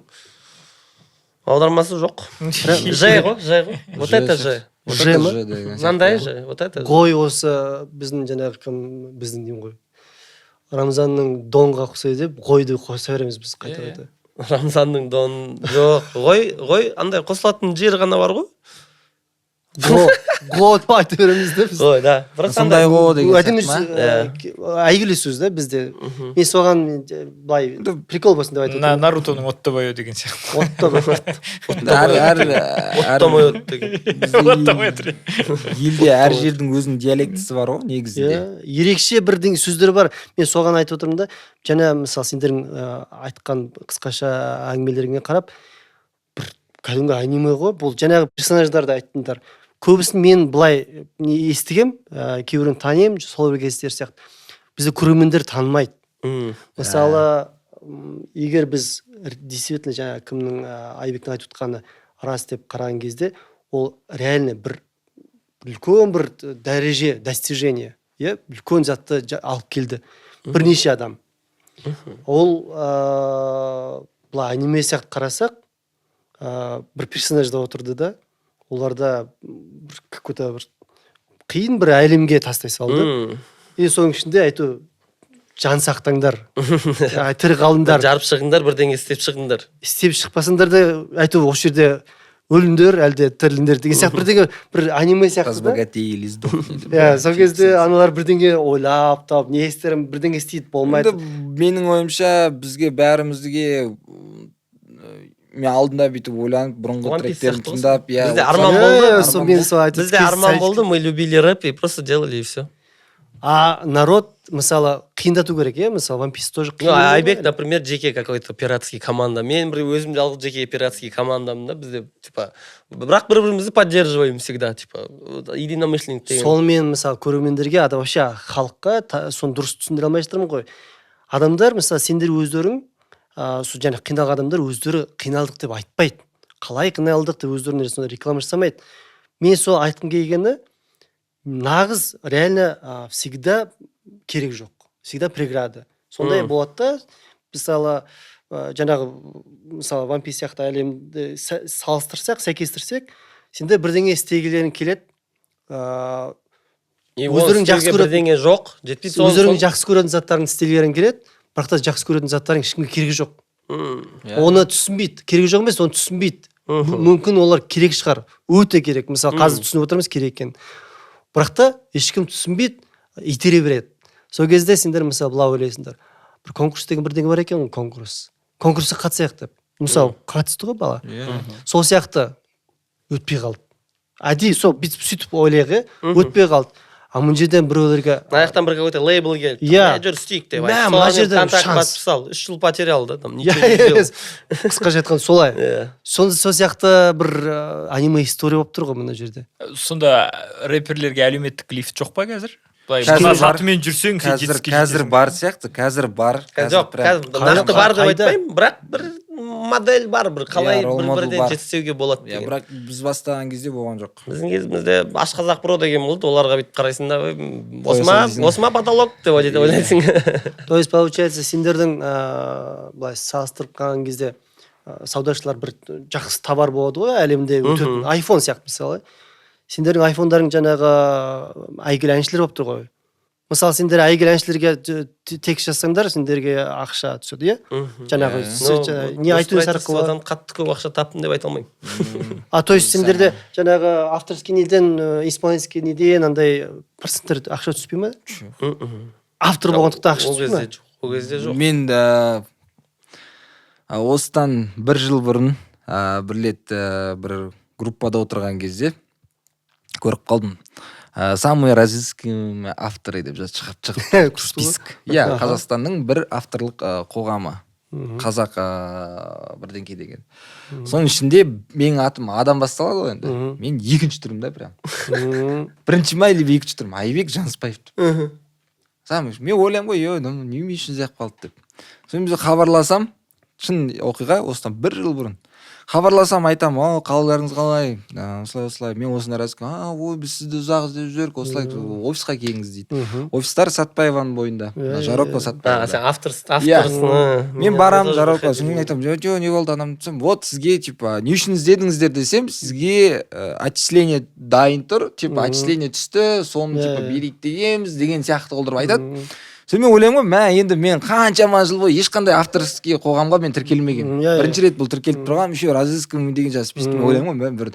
аудармасы жоқ. Ж ғой, Ж ғой. Вот Ж это сияқты. Ж. Вот Ж это ма? Ж деген сияқты. Мынандай Ж, вот это Ж. Гой осы біздің жаңағы кім, біздің деймін ғой, Рамзанның донға ұқсайды деп, гойды қоса береміз біз қайта Иә, қайта. Рамзанның дон жоқ, ғой, ғой андай қосылатын жер ғана бар ғой. Го, го деп айта береміз да біз. Ғой, да. Просто Сондай андай ғой деген Әдемі сияқты ма? сөз, әйгілі сөз да бізде. Мен соған былай прикол болсын деп айтып отырмын. Нарутоның «Оттабайо» деген сияқты. Отта Әр әр әр Оттамай от деген. Оттамай отыр. елде әр жердің өзінің диалектісі бар ғой негізінде. Иә, ерекше бірдеңе сөздер бар. Мен соған айтып отырмын да. Жаңа, мысалы, сендердің айтқан қысқаша әңгімелеріңе қарап, бір кәдімгі аниме ғой бұл. Жаңағы персонаждарды айттыңдар, көбісін мен былай не естігем, кейбіреуін танимын, сол бір кездер сияқты бізде көрермендер танымайды. Мысалы, егер біз действительно жаңа кімнің, Айбектің айтып отқаны рас деп қараған кезде, ол реально бір үлкен бір дәреже, достижение, иә, үлкен затты алып келді бірнеше адам. Ол былай аниме сияқты қарасақ, бір персонажда отырды да, оларда бір какой то бір қиын бір әлемге тастай салды. И соның ішінде әйтеуір жан сақтаңдар, тірі қалыңдар, Жарып шығыңдар, бірдеңе істеп шығыңдар. Істеп шықпасаңдар да, әйтеуір осы жерде өліңдер әлде тіріліңдер деген сияқты бірдеңе, бір аниме сияқты да. Разбогатей или сдохни деп. Иә, сол кезде аналар бірдеңе ойлап тауып, не істерін, бірдеңе істейді, болмайды. Енді менің ойымша, бізге, бәрімізге Мен алдында бүйтіп ойланып, бұрынғы One Piece тректерін сияқты ғой. тыңдап, иә. Бізде вот арман Иә, болды. иә, сол мен сол айтып Бізде арман болды, мы любили рэп и просто делали, и все. А народ, мысалы, қиындату керек, иә, мысалы, One Piece тоже Ну, қиын а ғой. Айбек, например, жеке какой-то пиратский команда. Мен бір өзім жалғыз жеке пиратский командам да бізде, типа, бірақ бір бірімізді поддерживаем всегда, типа, вот, единомышленник деген. Сонымен, мысалы, көрермендерге, ада вообще халыққа соны дұрыс түсіндіре алмай жатырмын ғой. Адамдар, мысалы, сендер өздерің, сол жаңағы қиналған адамдар өздері қиналдық деп айтпайды, қалай қиналдық деп өздеріне сондай реклама жасамайды. Мен сол айтқым келгені, нағыз реально, всегда керек жоқ, всегда преграда сондай болады да. Мысалы, жаңағы, мысалы, One Piece сияқты әлемді салыстырсақ, сәйкестірсек, сендер бірдеңе істегілерің келеді, И оны өздерің жақсы істеуге бірдеңе жоқ, жетпейді соны. Өздерің жақсы көретін заттарын істегілерің келеді, бірақ та жақсы көретін заттарың ешкімге керегі жоқ. Оны түсінбейді, керегі жоқ емес, оны түсінбейді. Мүмкін, олар керек шығар, өте керек, мысалы, қазір түсініп отырмыз керек екенін, бірақ та ешкім түсінбейді, итере береді. Сол кезде сендер, мысалы, былай ойлайсыңдар: бір конкурс деген бірдеңе бар екен ғой, конкурсқа қатысайық деп, мысалы, қатысты ғой бала. Сол сияқты өтпей қалды, әдейі сол бүйтіп сөйтіп ойлайық, иә, өтпей қалды, а мына жерден біреулерге Мына жақтан бір какой-то лейбл келді. Иә. Мә, жүр, істейік деп Мә, айтты. мына Соған жерде контракт шанс. подписал, 3 жыл потерял да, там иә ничего не сделал. Қысқаша айтқанда, солай. Сол сияқты бір аниме история болып тұр ғой мына жерде. Сонда рэперлерге әлеуметтік лифт жоқ па қазір? Былай, Қазір мына бар. затымен жүрсең, сен Қазір жетістікке қазір жетесің. бар сияқты, қазір бар. Қазір Жоқ, прям қазір нақты бар деп Қайда? айтпаймын, бірақ бір модель бар, бір қалай Иә, роль бір модель бірден бар. жетістеуге болады Иә, деген. бірақ біз бастаған кезде болған жоқ. Біздің кезімізде аш қазақ бро деген болды, оларға бүйтіп қарайсың да: «Ой, осы Қоя ма, сал дейсің. осы ма потолок?» деп ойлайсың. То есть получается, сендердің, былай салыстырып қалған кезде, саудашылар бір жақсы товар болады ғой әлемде өтетін, айфон сияқты, мысалы, сендердің айфондарың жаңағы әйгілі әншілер болып тұр ғой. Мысалы, сендер әйгілі әншілерге текст жазсаңдар, сендерге ақша түседі, иә, жаңағы Иә. Ну, не, iTunes арқылы. Госправительстводан қатты көп ақша таптым деп айта алмаймын. А, то есть сендерде жаңағы авторский неден, исполнительский неден андай проценттер ақша түспей ма? Автор болғандықтан ақша Ол түспей ма? кезде жоқ, ол кезде жоқ. Мен осыдан бір жыл бұрын, бір рет, бір группада отырған кезде көріп қалдым. Самые разыскиваемые авторы деп жазып шығып шығып Күшті ғой. список. Иә, Қазақстанның бір авторлық қоғамы. Қазақ бірдеңке деген. Соның ішінде менің атым адам басталады ғой енді. Мен екінші түрім да прям. Бірінші ма или екінші түрім? Айбек Жаныспаев деп. Самый, мен ойлаймын ғой, ой, мынау немене үшін іздеп қалды деп. Содан біз хабарласам, шын оқиға, осыдан бір жыл бұрын. Хабарласам, айтамын: «О, қалдарыңыз қалай? Осылай, осылай, мен осындай разыск». «А, ой, біз сізді ұзақ іздеп жүрдік, осылай, офисқа келіңіз», — дейді. Офистар Сатпаеваның бойында, Жарокова, Сатпаева. А, сен авторсың. Мен барамын Жарокова, содан кейін айтамын: «Жо, не болды анам?» — десем, «Вот сізге, типа, не үшін іздедіңіздер?» — десем, «Сізге отчисление дайын тұр, типа, отчисление түсті, соны, типа, берейік дегенбіз», — деген сияқты қылдырып айтады. Сонымен мен ойлаймын ғой, мә, енді мен қаншама жыл бойы ешқандай авторский қоғамға мен тіркелмегенмін. Иә, иә. Бірінші рет бұл тіркеліп тұрған, еще разыскиваемый деген жаңағы список. Мен ойлаймын ғой, мә, бір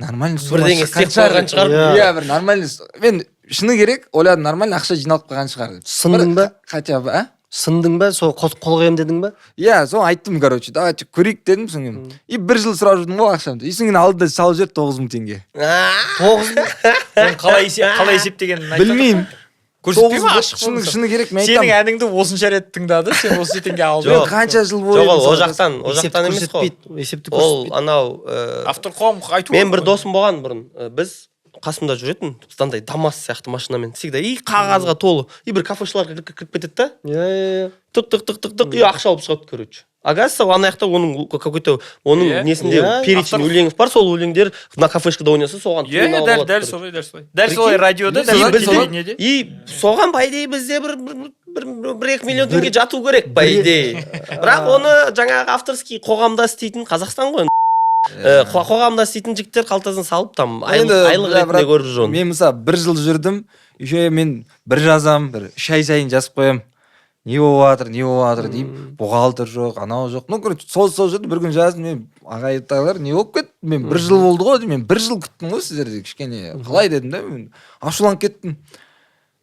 нормальный сумма Бірдеңе шыққан істеп қойған шығар. шығар. Иә, бір нормальный мен шыны керек ойладым, нормально ақша жиналып қалған шығар деп. Сындың Бір ба? Хотя бы, а? Сындың ба, сол қол қоямын дедің ба? Иә, соны айттым, короче, давайте көрейік дедім. Содан кейін и бір жыл сұрап жүрдім ғой ақшамды, и содан кейін алды да салып жіберді 9000 теңге. 9000? Оны қалай есептегенін айтады? Білмеймін. Көрсетпей ма, Тоғыз ашық шыны, болса? Шыны керек, мен Сенің айтамын. әніңді осынша рет тыңдады, сен осы теңге алдың. Мен Жоқ. қанша жыл бойы Жоқ, ол мысалы жақтан, ол Есепті жақтан емес қой. көрсетпейді, есепті Ол көрсетпейді. анау Автор қоғам айту мен керек бір қой. досым болған бұрын. Біз қасымда жүретін, андай Дамас сияқты машинамен всегда, и қағазға толы, и бір кафешыларға кіріп кетеді да, иә иә тық тық тық тық тық, и ақша алып шығады, короче. Оказывается, ана жақта оның какой то оның несінде перечень өлеңі бар, сол өлеңдер мына кафешкада ойнаса, соған Иә, төлем алып дәл алады, дәл короче. солай, дәл солай, дәл солай радиода, дәл И солай біз телевидениеде. И соған, по идее, бізде бір 1-2 миллион теңге жату керек, по идее, бірақ оны жаңағы авторский қоғамда істейтін, Қазақстан ғой енді, қоғамда істейтін жігіттер қалтасына салып, там айлық, Енді, айлық бля, ретінде брат, көріп жүр оны. Мен, мысалы, бір жыл жүрдім, еще мен бір жазам, бір 3 ай сайын жазып қоямын, не болып жатыр, не болып жатыр деймін, бухгалтер жоқ, анау жоқ, ну, короче, сол жүрді. Бір күні жаздым мен: «Ағай, не болып кетті? Мен бір жыл болды ғой, мен бір жыл күттім ғой сіздерді, кішкене қалай?» — дедім да, мен ашуланып кеттім.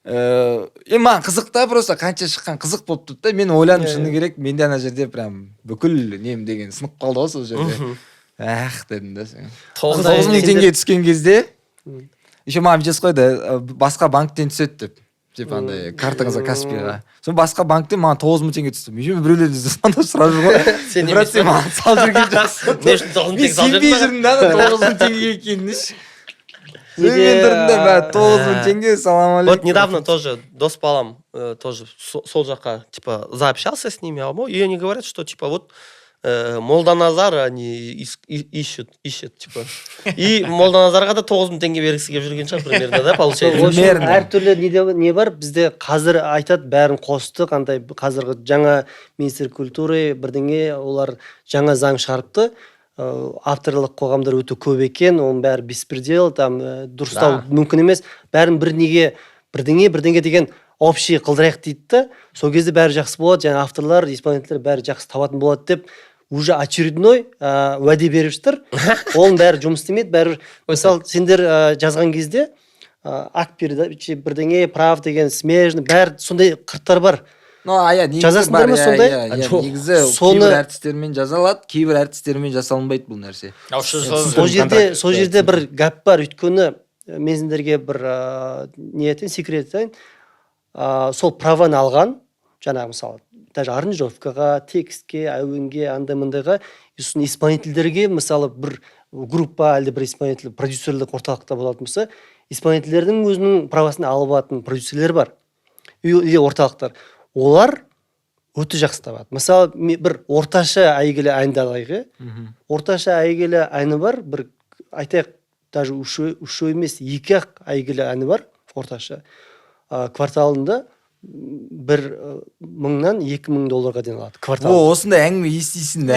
Енді маған қызық та, просто қанша шыққан қызық болып тұрды да. Мен ойландым, шыны керек, менде ана жерде прям бүкіл нем деген сынып қалды ғой сол жерде. Ах дедім да сен. 9 000 теңге түскен кезде еще маған бүйтіп қойды: «Басқа банктен түседі» деп, типа андай картаңызға, Каспиға. Сосын басқа банктен маған 9 000 теңге түсті. Мен біреулерден звондап сұрап жүр ғой: Сен «Брат, емес сен па? маған салып жүрген жоқсың?» Не үшін 9 000 Мен теңге салып сенбей жібердің? жүрмін да ана 9 000 теңге екеніне ше. Мен тұрдым да, бә, 9 000 теңге, салам алейкум. Вот недавно тоже дос балам тоже сол жаққа типа заобщался с ними, и они говорят, что типа вот Молданазар они ищут типа. И Молданазарға да 9 000 теңге бергісі келіп жүрген шығар примерно, да, получается. В общем, Примерно. әртүрлі неде не бар бізде. Қазір айтады, бәрін қостық, андай қазіргі жаңа министр культуры бірдеңе, олар жаңа заң шығарыпты. Авторлық қоғамдар өте көп екен, оның бәрі беспредел там, дұрыстау мүмкін емес, бәрін бір неге бірдеңе бірдеңе деген общий қылдырайық дейді да, сол кезде бәрі жақсы болады және авторлар, исполнительдер бәрі жақсы табатын болады деп уже очередной уәде беріп жатыр. Оның бәрі жұмыс істемейді бәрібір. Мысалы, сендер жазған кезде акт передачи бірдеңе прав деген смежный, бәрі сондай қырттар бар. Ну, а иә, негізі Жазасыңдар бар, ма иә, сондай? иә, иә, Жоқ. негізі кейбір әртістермен жазалады, кейбір әртістермен жасалынбайды бұл нәрсе. Ауызша Сол жерде, сол жерде бір гәп бар, өйткені мен сендерге бір не айтайын, секрет айтайын. Сол праваны алған жаңағы, мысалы, даже аранжировкаға, текстке, әуенге, андай мындайға и сосын исполнительдерге, мысалы, бір группа әлде бір исполнитель продюсерлік орталықта болатын болса, исполнительдердің өзінің правасын алып алатын продюсерлер бар или орталықтар, олар өте жақсы табады. Мысалы, бір орташа әйгілі әнді алайық, иә, орташа әйгілі әні бар, бір айтайық, даже үшеу емес, екі ақ әйгілі әні бар орташа, кварталында бір 1000-нан 2000 долларға дейін алады квартал. О, осындай әңгіме естисің да,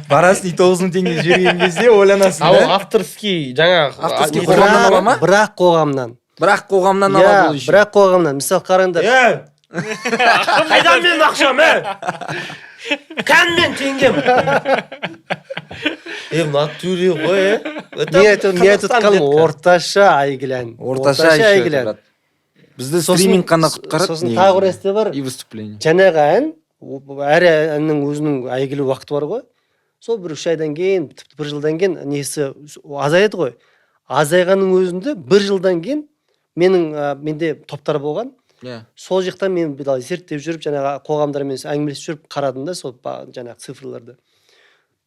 барасың и 9 000 теңге жіберген кезде ойланасың А ол да. авторский жаңағы Авторский не- қоғамнан ала ма? Бірақ қоғамнан. Бірақ қоғамнан алады ол Иә, еще. бірақ қоғамнан. Мысалы, қараңдар. Е, қайдан менің ақшам, е? Кән мен теңгем? Е, в натуре ғой, е. Это Не айтып, не айтып Қазақстан, отқаным, детка. орташа әйгілі ән. Орташа еще әйгілі это, ән. брат. Бізді стриминг қана құтқарады Сосын негізі. тағы бір нәрсе бар. И выступление. Жаңағы ән, әр әннің өзінің әйгілі уақыты бар ғой. Сол бір 3 айдан кейін, тіпті бір жылдан кейін несі азаяды ғой. Азайғанның өзінде бір жылдан кейін менің менде топтар болған, сол жақтан мен былай зерттеп жүріп, жаңағы қоғамдармен әңгімелесіп жүріп қарадым да сол жаңағы цифрларды.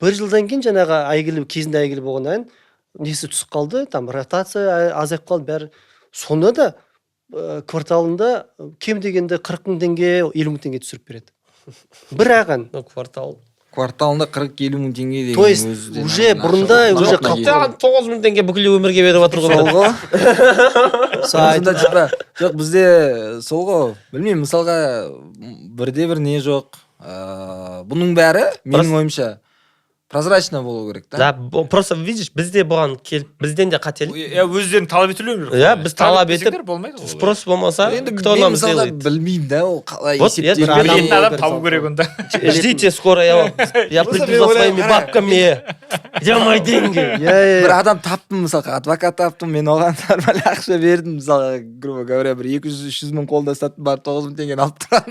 Бір жылдан кейін жаңағы әйгілі, кезінде әйгілі болған ән несі түсіп қалды, там ротация азайып қалды бәрі. Сонда да кварталында кем дегенде 40 000 теңге, 50 000 теңге түсіріп береді бір ақ ән. Ну, квартал. Кварталында 40-50 мың теңге деген То есть өзі де уже нормально бұрында ақша ғой. уже Жоқ, қалып негізі. Саған 9 000 теңге бүкіл өмірге беріп жатыр ғой. Сол ғой. Сол Сонда типа жоқ, бізде сол ғой, білмеймін, мысалға, бірде бір не жоқ. Бұның бәрі, менің ойымша, прозрачно болу керек та. Да, просто видишь, бізде бұған келіп, бізден де қателік. Иә, өздерің талап етулер керек. Иә, біз талап етпесеңдер етіп, болмайды ғой. Спрос болмаса, Енді кто мен нам мысалға сделает? білмеймін да, ол қалай Вот, я есептеледі. Бір адам Білетін адам болу табу керек. Керек онда. Ждите, скоро я Просто приду мен за ойлаймын, своими қара, бабками. Где мои деньги? Иә. Бір адам таптым, мысалға, адвокат таптым, мен оған нормально ақша бердім, мысалға, грубо говоря, бір 200-300 мың қолда ұстаттым, барып 9 000 теңгені алып тұрған.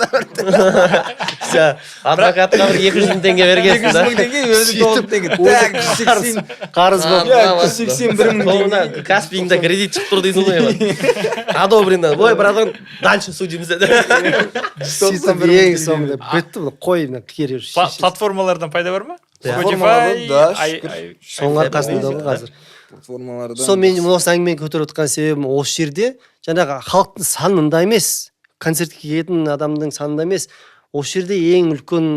Всё, адвокатқа бір 200 000 теңге екі бергенсің жүз да. мың теңге, өзі 9 000 теңге, так, 180. Қарыз болып. Иә, 181 мың Соңына теңге. Каспиіңде кредит шығып тұр дейсің ғой. Одобрено. Ой, братан, дальше судимся. Сөйтіп ең соңында бітті бұл, қой, мына керегі жоқ. Платформалардан пайда бар ма? Иә. Spotify, Платформалардан, да, шүкір. Соның арқасында ғой қазір. Платформалардан. Сол мен осы әңгімені көтеріп отқан себебім, осы жерде жаңағы халықтың санында емес, концертке келетін адамның санында емес, осы жерде ең үлкен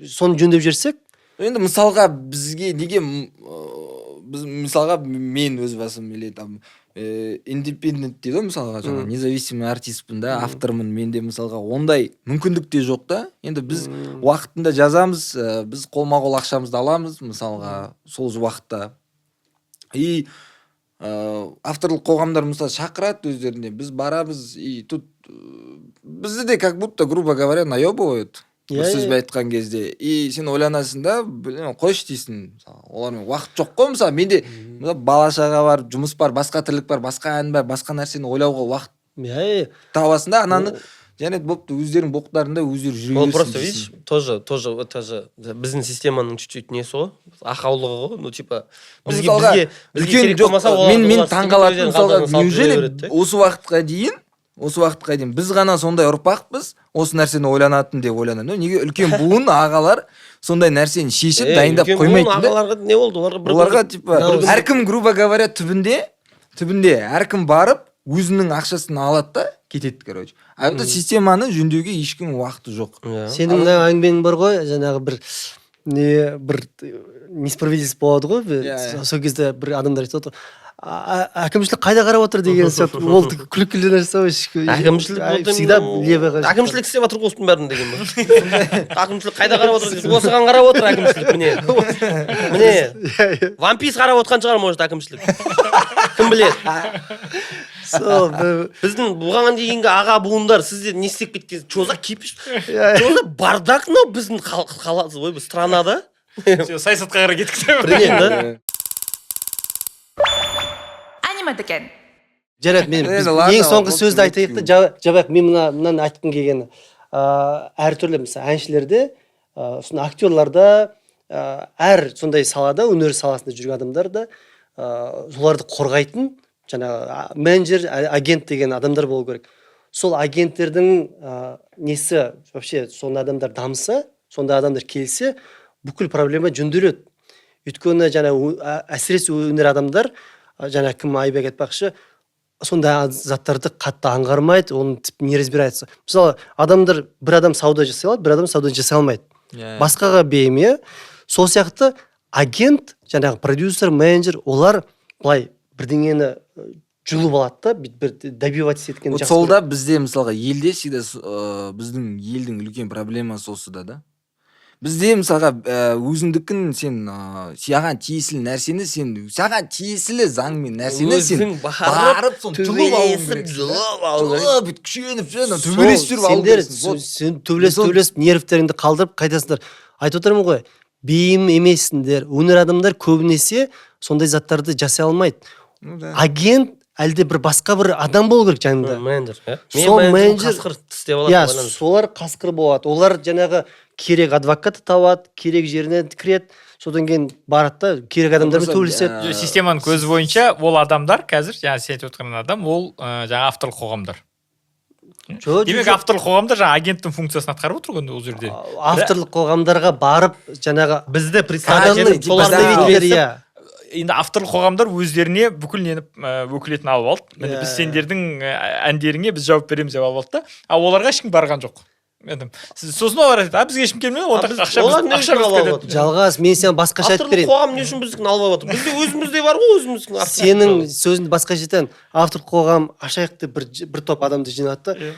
соны жөндеп жіберсек. Енді мысалға, бізге неге біз, мысалға, мен өз басым или там индепендент дейді ғой, мысалға, жаңағы независимый артистпін да, автормын, менде, мысалға, ондай мүмкіндік те жоқ та. Енді біз уақытында жазамыз, біз қолма қол ақшамызды аламыз, мысалға, сол уақытта. И авторлық қоғамдар, мысалы, шақырады өздеріне, біз барамыз, и тут бізді де как будто, грубо говоря, наебывают бір сөзбен айтқан кезде. И сен ойланасың да, блин, қойшы дейсің, мысалы, олармен уақыт жоқ қой. Мысалы, менде, мысалы, бала шаға бар, жұмыс бар, басқа тірлік бар, басқа ән бар, басқа нәрсені ойлауға уақыт Иә. Табасың да ананы, және бопты, өздерінің боқтарында өздері жүре Ол берсін просто дейсің. видишь, тоже это же біздің системаның чуть чуть несі ғой, ақаулығы ғой. Ну, типа, бізге Мысалға, бізге үлкен керек жоқ, болмаса, олар мен олар таңқалатыным, өздерінің мысалға, қалтасына салып жүре неужели береді де. осы уақытқа дейін біз ғана сондай ұрпақпыз, осы нәрсені ойланатын деп ойланамын да. Неге үлкен буын ағалар сондай нәрсені шешіп, дайындап Үлкен буын қоймайтын да? ағаларға не болды, оларға бір Оларға типа бір әркім, грубо говоря, түбінде әркім барып өзінің ақшасын алады да кетеді, короче. А это системаны жөндеуге ешкім уақыты жоқ. Сенің мына әңгімең бар ғой, жаңағы бір не, бір несправедливость болады ғой. Иә, иә. Сол кезде бір адамдар айтады ғой: «Әкімшілік қайда қарап отыр?» деген сияқты. Ол күлкілі нәрсе ғой. Әкімшілік вот Всегда именно левыйға. Әкімшілік істеп жатыр ғой осының бәрін деген ба? Әкімшілік қайда қарап отыр дейсің? Осыған қарап отыр әкімшілік, міне, міне. One Piece қарап отқан шығар, может, әкімшілік, кім біледі. Сол Біздің бұған дейінгі аға буындар, сіздер не істеп кеткен? Че за кипиш? Иә. Че за бардак мынау біздің қала, ой, странада? Все, саясатқа қарай кеттік. Прикинь, да. Аниме дүкен. Жарайды, мен Енді ладно, ең соңғы ол сөзді айтайық та жабайық. Мен мынаны айтқым келгені, әртүрлі, мысалы, әншілерде, сосын актерларда, әр сондай салада, өнер саласында жүрген адамдарда, соларды қорғайтын жаңағы менеджер, агент деген адамдар болу керек. Сол агенттердің несі вообще, сондай адамдар дамыса, сондай адамдар келсе, бүкіл проблема жөнделеді. Өйткені жаңа әсіресе өнер адамдар, жаңа кім, Айбек айтпақшы, сондай заттарды қатты аңғармайды, оны тіпті не разбирается. Мысалы, адамдар, бір адам сауда жасай алады, бір адам сауда жасай алмайды. Басқаға бейім, иә. Сол сияқты агент, жаңағы продюсер, менеджер, олар былай бірдеңені жұлып алады да, бүйтіп бір добиваться еткенді Вот жақсы сол да көреді. Бізде, мысалға, елде всегда біздің елдің үлкен проблемасы осы да. Бізде, мысалға, өзіңдікін сен, саған тиесілі нәрсені, сен саған тиесілі заңмен нәрсені сен Өзің барып, барып соны жұлып алуың төбелесіп керексің да. жұлып алу керек. Жұлып, бүйтіп күшеніп ше, ана Сол төбелесіп жүріп алу сендер керексің. Вот. сен төбелесіп төбелесіп нервтеріңді қалдырып қайтасыңдар. Айтып отырмын ғой, бейім емессіңдер. Өнер адамдар көбінесе сондай заттарды жасай алмайды. Ну да. Агент әлде бір басқа бір адам болу керек жанында. Менеджер, иә. Сол Мен менеджер- қасқыр тістеп алады. Иә, Ойланып. солар қасқыр болады. Олар жаңағы керек адвокатты табады, керек жеріне кіреді, содан кейін барады да керек адамдармен Просто, төбелеседі. Жоқ, системаның көзі бойынша ол адамдар қазір, жаңа сен айтып отырған адам, ол жаңа авторлық қоғамдар. Жоқ, Демек, жоқ. авторлық қоғамдар жаңа агенттің функциясын атқарып отыр ғой енді ол жерде. Авторлық қоғамдарға барып, жаңағы Бізді представитель адамның соларды представительдер, иә. Енді авторлық қоғамдар өздеріне бүкіл нені, өкілетін алып алды. Міне, біз Иә. сендердің әндеріңе біз жауап береміз деп алып алды да, ал оларға ешкім барған жоқ. Енді сосын олар айтады: «А бізге ешкім келмеді, А онда ақша олар біз не ақша үшін біз алып кетеді». отыр? Жалғас, мен саған басқаша айтып Авторлық берейін. қоғам не үшін біздікін алып алып отыр? Бізде өзімізде бар ғой, өзіміздің авторлық Сенің қоғам. сөзіңді басқаша айтайын. Авторлық қоғам ашайық деп бір топ адамды жинады да.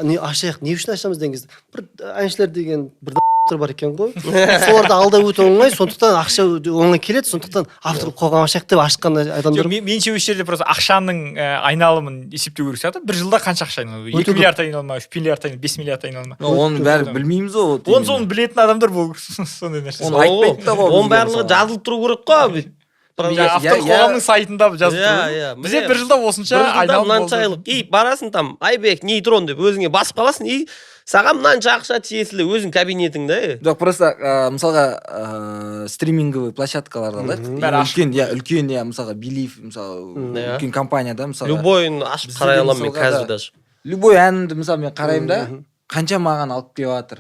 Не ашайық, не үшін ашамыз деген кезде, бір әншілер деген бір бар екен ғой, соларды алдау өте оңай, сондықтан ақша өте оңай келеді, сондықтан авторлық қоғам ашайық деп ашқан адамдар. Жоқ, меніңше, осы жерде просто ақшаның айналымын есептеу керек сияқты. Бір жылда қанша ақша айналады? Өте 2 көп. миллиард айналма, 3 миллиард айналма, 5 миллиард айналма? Но оның бәрін білмейміз ғой, вот Оны, именно. соны білетін адамдар болу керек, сондай нәрсе. Оны айтпайды да ғой Оның бізге, барлығы мысалға. жазылып тұру керек қой бүйтіп. Жаңа авторлық қоғамның сайтында жазып Иә, тұру. иә, Бізде міне. бір жылда осынша Бір жылда айналым мынанша болды. айлық, и барасың там Айбек Нейтрон деп өзіңе басып қаласың, и саған мынанша ақша тиесілі, өзің кабинетіңде. Жоқ, просто мысалға, стриминговый площадкаларды алайық. Бәрі ашық. Үлкен, иә, үлкен, иә, мысалға, Белив, мысалы, Иә. үлкен компания да, мысалға. Любойын ашып Бізде қарай де аламын мен мысалға қазір да. даже. Любой әнімді, мысалы, мен қараймын да, қанша маған алып келіп жатыр,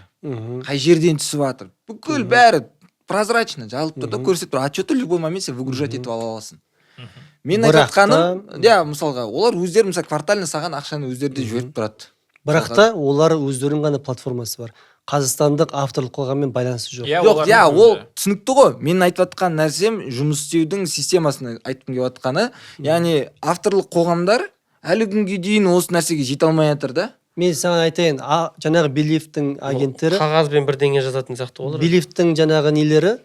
қай жерден түсіп жатыр, бүкіл бәрі прозрачно жазылып тұр да, көрсетіп тұр. Отчетты любой момент сен выгружать етіп ала аласың. Мен айтып Бірақ та- жатқаным, иә, мысалға, олар өздері, мысалы, квартально саған ақшаны өздері де жіберіп тұрады. Бірақ та олар өздерінің ғана платформасы бар, қазақстандық авторлық қоғаммен байланысы жоқ. Иә, Жоқ, олардың иә, ол өзі. түсінікті ғой. Менің айтып жатқан нәрсем, жұмыс істеудің системасын айтқым келіп жатқаны, яғни авторлық қоғамдар әлі күнге дейін осы нәрсеге жете алмай жатыр да. Мен саған айтайын, жаңағы Беливтің агенттері, Қағазбен бірдеңе жазатын сияқты олар. Беливтің жаңағы нелері,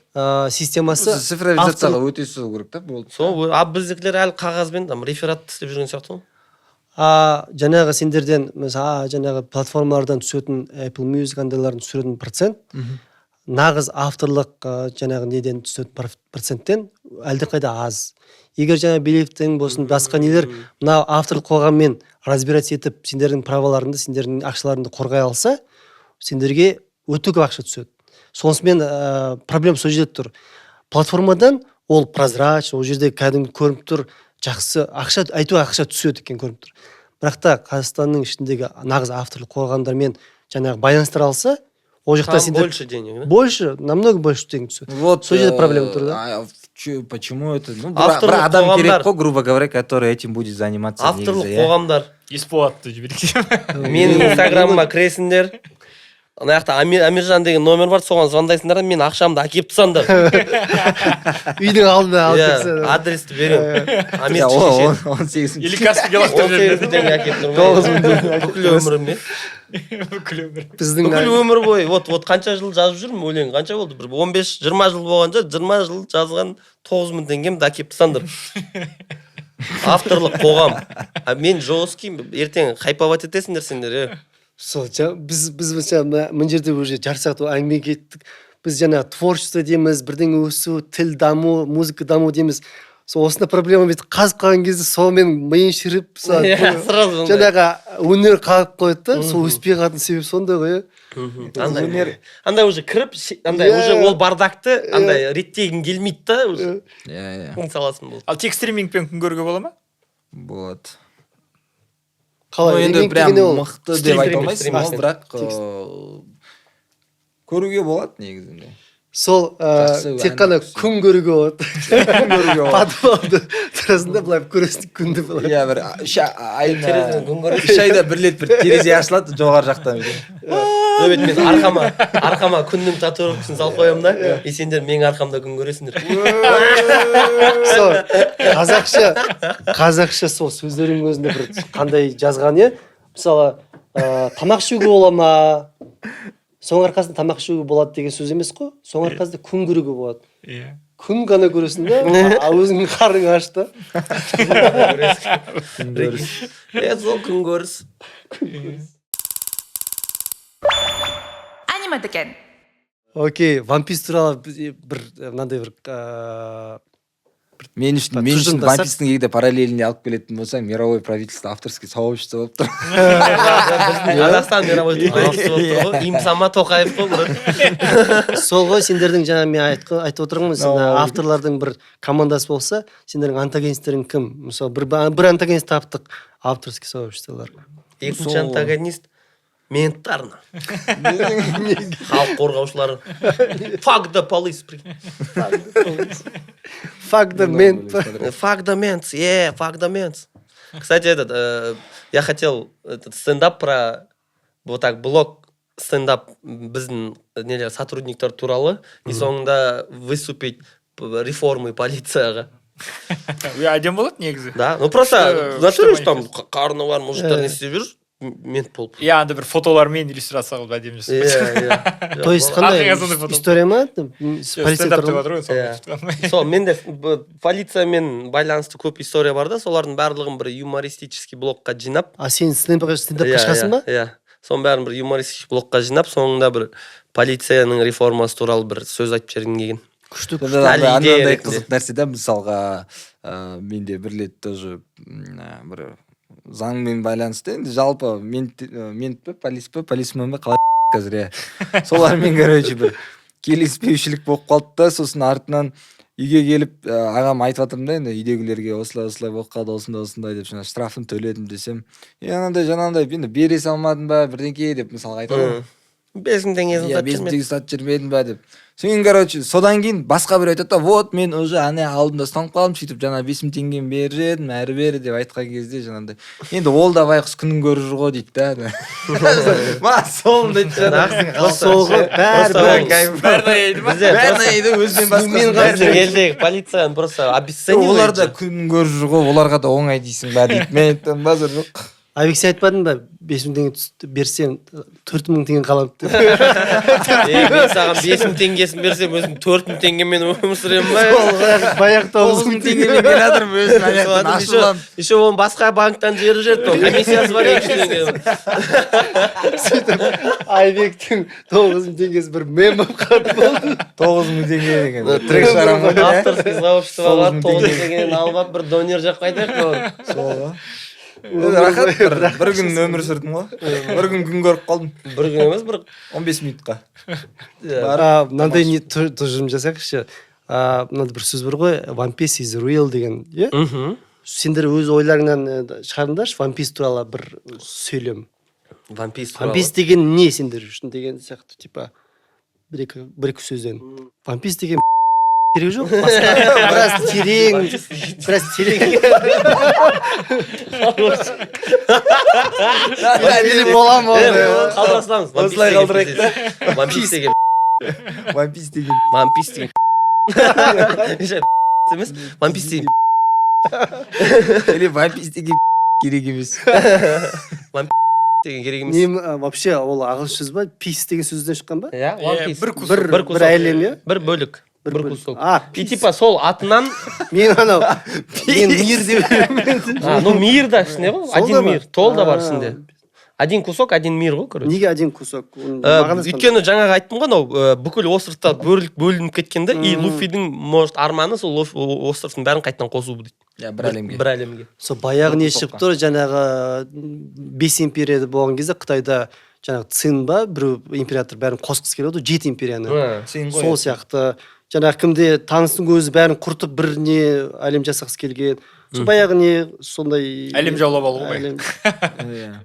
системасы Цифровизацияға өте салу керек та, болды. Сол, а біздікілер әлі қағазбен там реферат істеп жүрген сияқты ғой. Жаңағы сендерден, мысалы, жаңағы платформалардан түсетін, Apple Music андайлардан түсіретін процент Нағыз авторлық жаңағы неден түсетін проценттен әлдеқайда аз. Егер жаңа Белевтің болсын, басқа нелер, мына авторлық қоғаммен разбираться етіп, сендердің праваларыңды, сендердің ақшаларыңды қорғай алса, сендерге өте көп ақша түседі. Сонысымен проблема сол жерде тұр. Платформадан ол прозрачно, ол жерде кәдімгі көрініп тұр, жақсы ақша, әйтеуір ақша түседі екен, көрініп тұр. Бірақ та Қазақстанның ішіндегі нағыз авторлық қоғамдармен жаңағы байланыстыра алса, ол жақта Там сендер больше денег, да? Больше, намного больше денег түседі. Вот. Сол жерде проблема тұр да. А, почему это? Ну, бір Авторлық бір адам керек қоғамдар. қой, грубо говоря, который этим будет заниматься Авторлық негізі, иә. қоғамдар. Есболатты жіберейік. Менің инстаграмыма кіресіңдер, ана жақта Амиржан деген номер бар, соған звондайсыңдар да, мен ақшамды әкеліп тастаңдар. Үйдің алдына алып Иә, кетсе. Адресті беремін. Иә, Амир шешеді. 18 мың. Или Каспиге он лақтырып сегіз мың жібереді. теңге әкеліп тұрмын бүкіл өміріме. Бүкіл өмір. Біздің Бүкіл өмір бойы. Вот қанша жыл жазып жүрмін өлең, қанша болды, бір 15-20 жыл болған шығар. 20 жыл жазған 9000 теңгемді әкеліп тастаңдар, авторлық қоғам. А мен жесткий, ертең хайповать етесіңдер сендер, е. Сол біз мысалы мына жерде уже жарты сағат әңгіме кеттік. Біз жаңа творчество дейміз, бірдеңе өсу, тіл даму, музыка даму дейміз. Сол осындай проблема бүйтіп қазып қалған кезде, сонымен миың шіріп, сол Иә, сразу ондай. жаңағы өнер қалып қояды да, сол өспей қалатын себеп сондай ғой, иә. Андай уже кіріп андай уже ол бардакты андай реттегің келмейді да уже. Иә, иә. Мың саласың, болды. Ал тек стримингпен күн көруге бола ма? Болады. Қалай? Ну, енді Стриминг прям деген не ол? мықты деп Стрим, айта алмайсың, стрим, но стрим. бірақ көруге болады негізінде. Сол Жақсы тек ән қана оқысың. күн көруге болады. Күн көруге болады. Подвалда тұрасың да, былай көресің күнді былай. Иә, бір 3 айына Терезеден күн көресің. 3 айда бір рет бір терезе ашылады жоғары жақтан. Жоқ, мен арқама күннің татуировкасын салып қоямын да, и сендер менің арқамда күн көресіңдер. Сол қазақша сол сөздердің өзінде бір қандай жазған, иә. Мысалы, тамақ ішуге бола ма, соның арқасында тамақ ішуге болады деген сөз емес қой, соның арқасында күн көруге болады. Күн ғана көресің да, а өзіңнің қарның аш та. Е, сол күн көріс. Аниме дүкен. Окей, One Piece туралы бір мынандай бір Мен үшін тұжырымдасақ. One Piece-тің егер параллеліне алып келетін болсаң, мировое правительство, авторский сообщество болып тұр. Біздің Қазақстан мировой правительство болып тұр ғой, имсама Тоқаев қой, брат. Сол ғой, сендердің жаңа мен айтып отырмын ғой, сен авторлардың бір командасы болса, сендердің антагонистерің кім? Мысалы, бір антагонист таптық: авторский сообществолар. Екінші антагонист менттар, халық қорғаушылары. Fuck the police. Fuck the man. Fuck the ments, yeah, fuck the ments. Кстати, этот, я хотел этот стендап про вот так блок стендап біздің нелер, сотрудниктар туралы, и соңында выступить реформы полицияға. Иә, әдемі болады негізі. Да, ну просто Күшті- в натуре күшті там қарны бар мужиктар не істеп жүр, мент болып. Иә, анда бір фотолармен иллюстрация қылып әдемі жасап. Иә. То есть қандай Арқаңа сондай фото. история ма? Полиция Стендап деп туралы? жатыр ғой соны Иә. айтып. Сол менде полициямен байланысты көп история бар да, солардың барлығын бір юмористический блокқа жинап. А сен стендапқа Иә, шығасың ба? Иә, соның бәрін бір юмористический блокқа жинап, соңында бір полицияның реформасы туралы бір сөз айтып жібергім келген. Күшті. Сонда да Әлі идея анандай ретінде. қызық нәрсе да. Мысалға, менде бір рет тоже бір заңмен байланысты, енді жалпы мент пе, полис пе, полисмен бе, қалай қазір, иә, солармен, короче, бір келіспеушілік болып қалды да. Сосын артынан үйге келіп, ағам айтып жатырмын да, енді үйдегілерге осылай осылай болып қалды, осындай осындай деп, жаңағы штрафын төледім десем, е, анандай жаңағындай енді бере салмадың ба бірдеңке деп, мысалға, айтады ғой. 5000 теңгесін Иә, сатып 5000 жүрмедім. теңге сатып жүрмедің ба деп. Содан кейін, короче, содан кейін басқа біреу айтады да, вот мен уже ана алдында ұсталып қалдым, сөйтіп жаңа 5000 теңгені беріп жібердім әрі бері деп айтқан кезде, жаңағындай енді ол да байғұс күнін көріп жүр ғой дейді да. Маған сол дейді жаңағы. Сол ғой, бәрі. Просто Бәрін аяйды ма? Бізде Бәрін просто аяйды, өзінен басқасын бәрін. Біздің елдегі полицияны просто обесценивают Олар да же. күнін көріп жүр ғой, оларға да оңай дейсің ба дейді. Мен айттым, базар жоқ. Айбек, сен айтпадың ба, 5000 теңге берсем, 4000 теңге қалады деп? Ей, мен саған 5000 теңгесін берсем, өзім 4000 теңгемен өмір сүремін ба? Баяғы 9000 теңгемен келе жатырмын өзім ана жақтан ашуланып. Еще оны басқа банктан жіберіп жіберді, ол комиссиясы бар 200 теңге. Сөйтіп Айбектің 9000 теңгесі бір мем болып қалды, болды. 9000 теңге деген трек шығарамын ғой, иә? Авторский сообщество бар, 9000 9000 теңгені алып алып, бір донер жеп қайтайық бүгін. Сол ғой. Рахат, бір күн өмір сүрдім ғой, бір күн күн көріп қалдым. Бір күн емес, бір 15 минутқа. Иә. А, мынандай не тұжырым жасайықшы. Мынандай бір сөз бар ғой, «One Piece is real» деген, иә? Сендер өз ойларыңнан шығарыңдаршы One Piece туралы бір сөйлем. One Piece One Piece деген не сендер үшін деген сияқты, типа бір екі сөзден. One Piece деген керек жоқ, басқа біраз терең, біраз терең. Или бола ма ондай? Қалдыра саламыз. One Piece Осылай деген қалдырайық та. One Piece деген. One Piece деген. One Piece деген емес, One Piece деген. Или One Piece деген керек емес. Деген керек емес. Не, вообще ол ағылшын сөз ба, piece деген сөзден шыққан ба? Иә, One Иә, Piece. бір кусок. Бір Бір кусок. бір әлем, иә? Бір бөлік. Бір бөлік. кусок. А, И типа сол атынан. Мен анау, мен мир деп. А, ну мир да ішінде ғой. Сол Один да ма? мир. Тол да бар А. ішінде. Один кусок, один мир ғой, короче. Неге один кусок? Оның мағынасы қандай? Өйткені жаңағы айттым ғой, анау бүкіл островтар бөлініп кеткен да, и Луфидің, может, арманы сол островтың бәрін қайтадан қосу дейді. Иә, бір әлемге. Бір әлемге. Сол баяғы не Бір шығып кусокқа. тұр, жаңағы бес империя болған кезде Қытайда, жаңағы Цин ба, біреу император бәрін қосқысы келеді ғой, жеті империяны. Сен ғой. Сол сияқты жаңағы кімде, таныстың өзі бәрін құртып, бір не әлем жасағысы келген. Сол баяғы не сондай. Әлем жаулап алу ғой. Әлем Иә.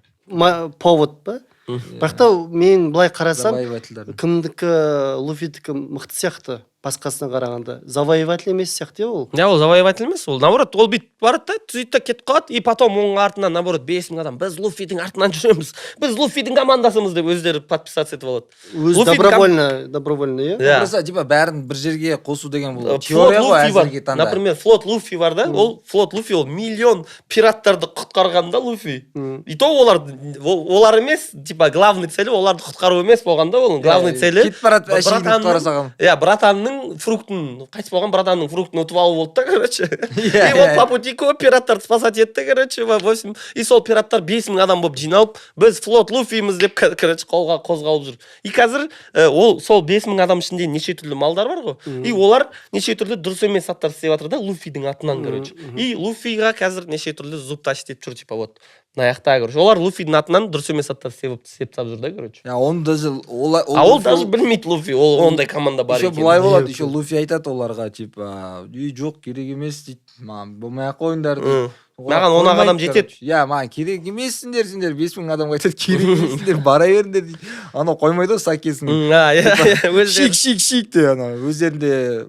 Повод па, бірақ та мен былай қарасам, Завоевательдер. кімдікі, Луфидікі мықты сияқты басқасына қарағанда. Завоеватель емес сияқты, иә, ол? Иә, ол завоеватель емес, ол наоборот, ол бүйтіп барады да, түзейді да, кетіп қалады, и потом оның артынан наоборот 5000 адам «Біз Луфидің артынан жүреміз, біз Луфидің командасымыз» деп өздері подписаться етіп алады. Өзі Луфидің добровольно, добровольно, иә? Иә. Просто типа бәрін бір жерге қосу деген бұл Флот теория ғой Луфи бар. әзірге таңда. Например, флот Луфи бар да, ол флот Луфи, ол миллион пираттарды құтқарған да Луфи. И то олар олар емес, типа главный целі оларды құтқару емес болған да, оның главный целі кетіп барады, әшейін братанның- құтқара салған. Иә, братанның фруктын, қайтыс болған братанның фруктын ұтып алу болды да, короче. Иә, И ол иә. по пути көп пираттарды спасать етті, короче, в общем. И сол пираттар 5000 адам болып жиналып, «Біз флот Луфиміз» деп, короче, қолға қозғалып жүр. И қазір ол сол 5000 адам ішінде неше түрлі малдар бар ғой. И олар неше түрлі дұрыс емес заттар істеп жатыр да Луфидің атынан, короче. И Луфиға қазір неше түрлі зуб точить етіп жүр, типа вот мына жақта, короче. Олар Луфидің атынан дұрыс емес заттар істеп тастап жүр да, короче. Я, оны даже ол А ол даже білмейді Луфи, ол ондай команда бар еще екенін. былай болады, еще Луфи айтады оларға, типа: «Үй, жоқ, керек емес, — дейді, — маған болмай ақ қойыңдар», — дейді. Олар «Маған 10 ақ адам қоймайды, жетеді». короче. Иә, «Маған керек емессіңдер сендер», 5000 адамға айтады, «Керек емессіңдер, бара беріңдер», — дейді. Анау қоймайды ғой сакесін. А, иә, иә, өздері. «Шик, шик, шик» деп, анау өздерінде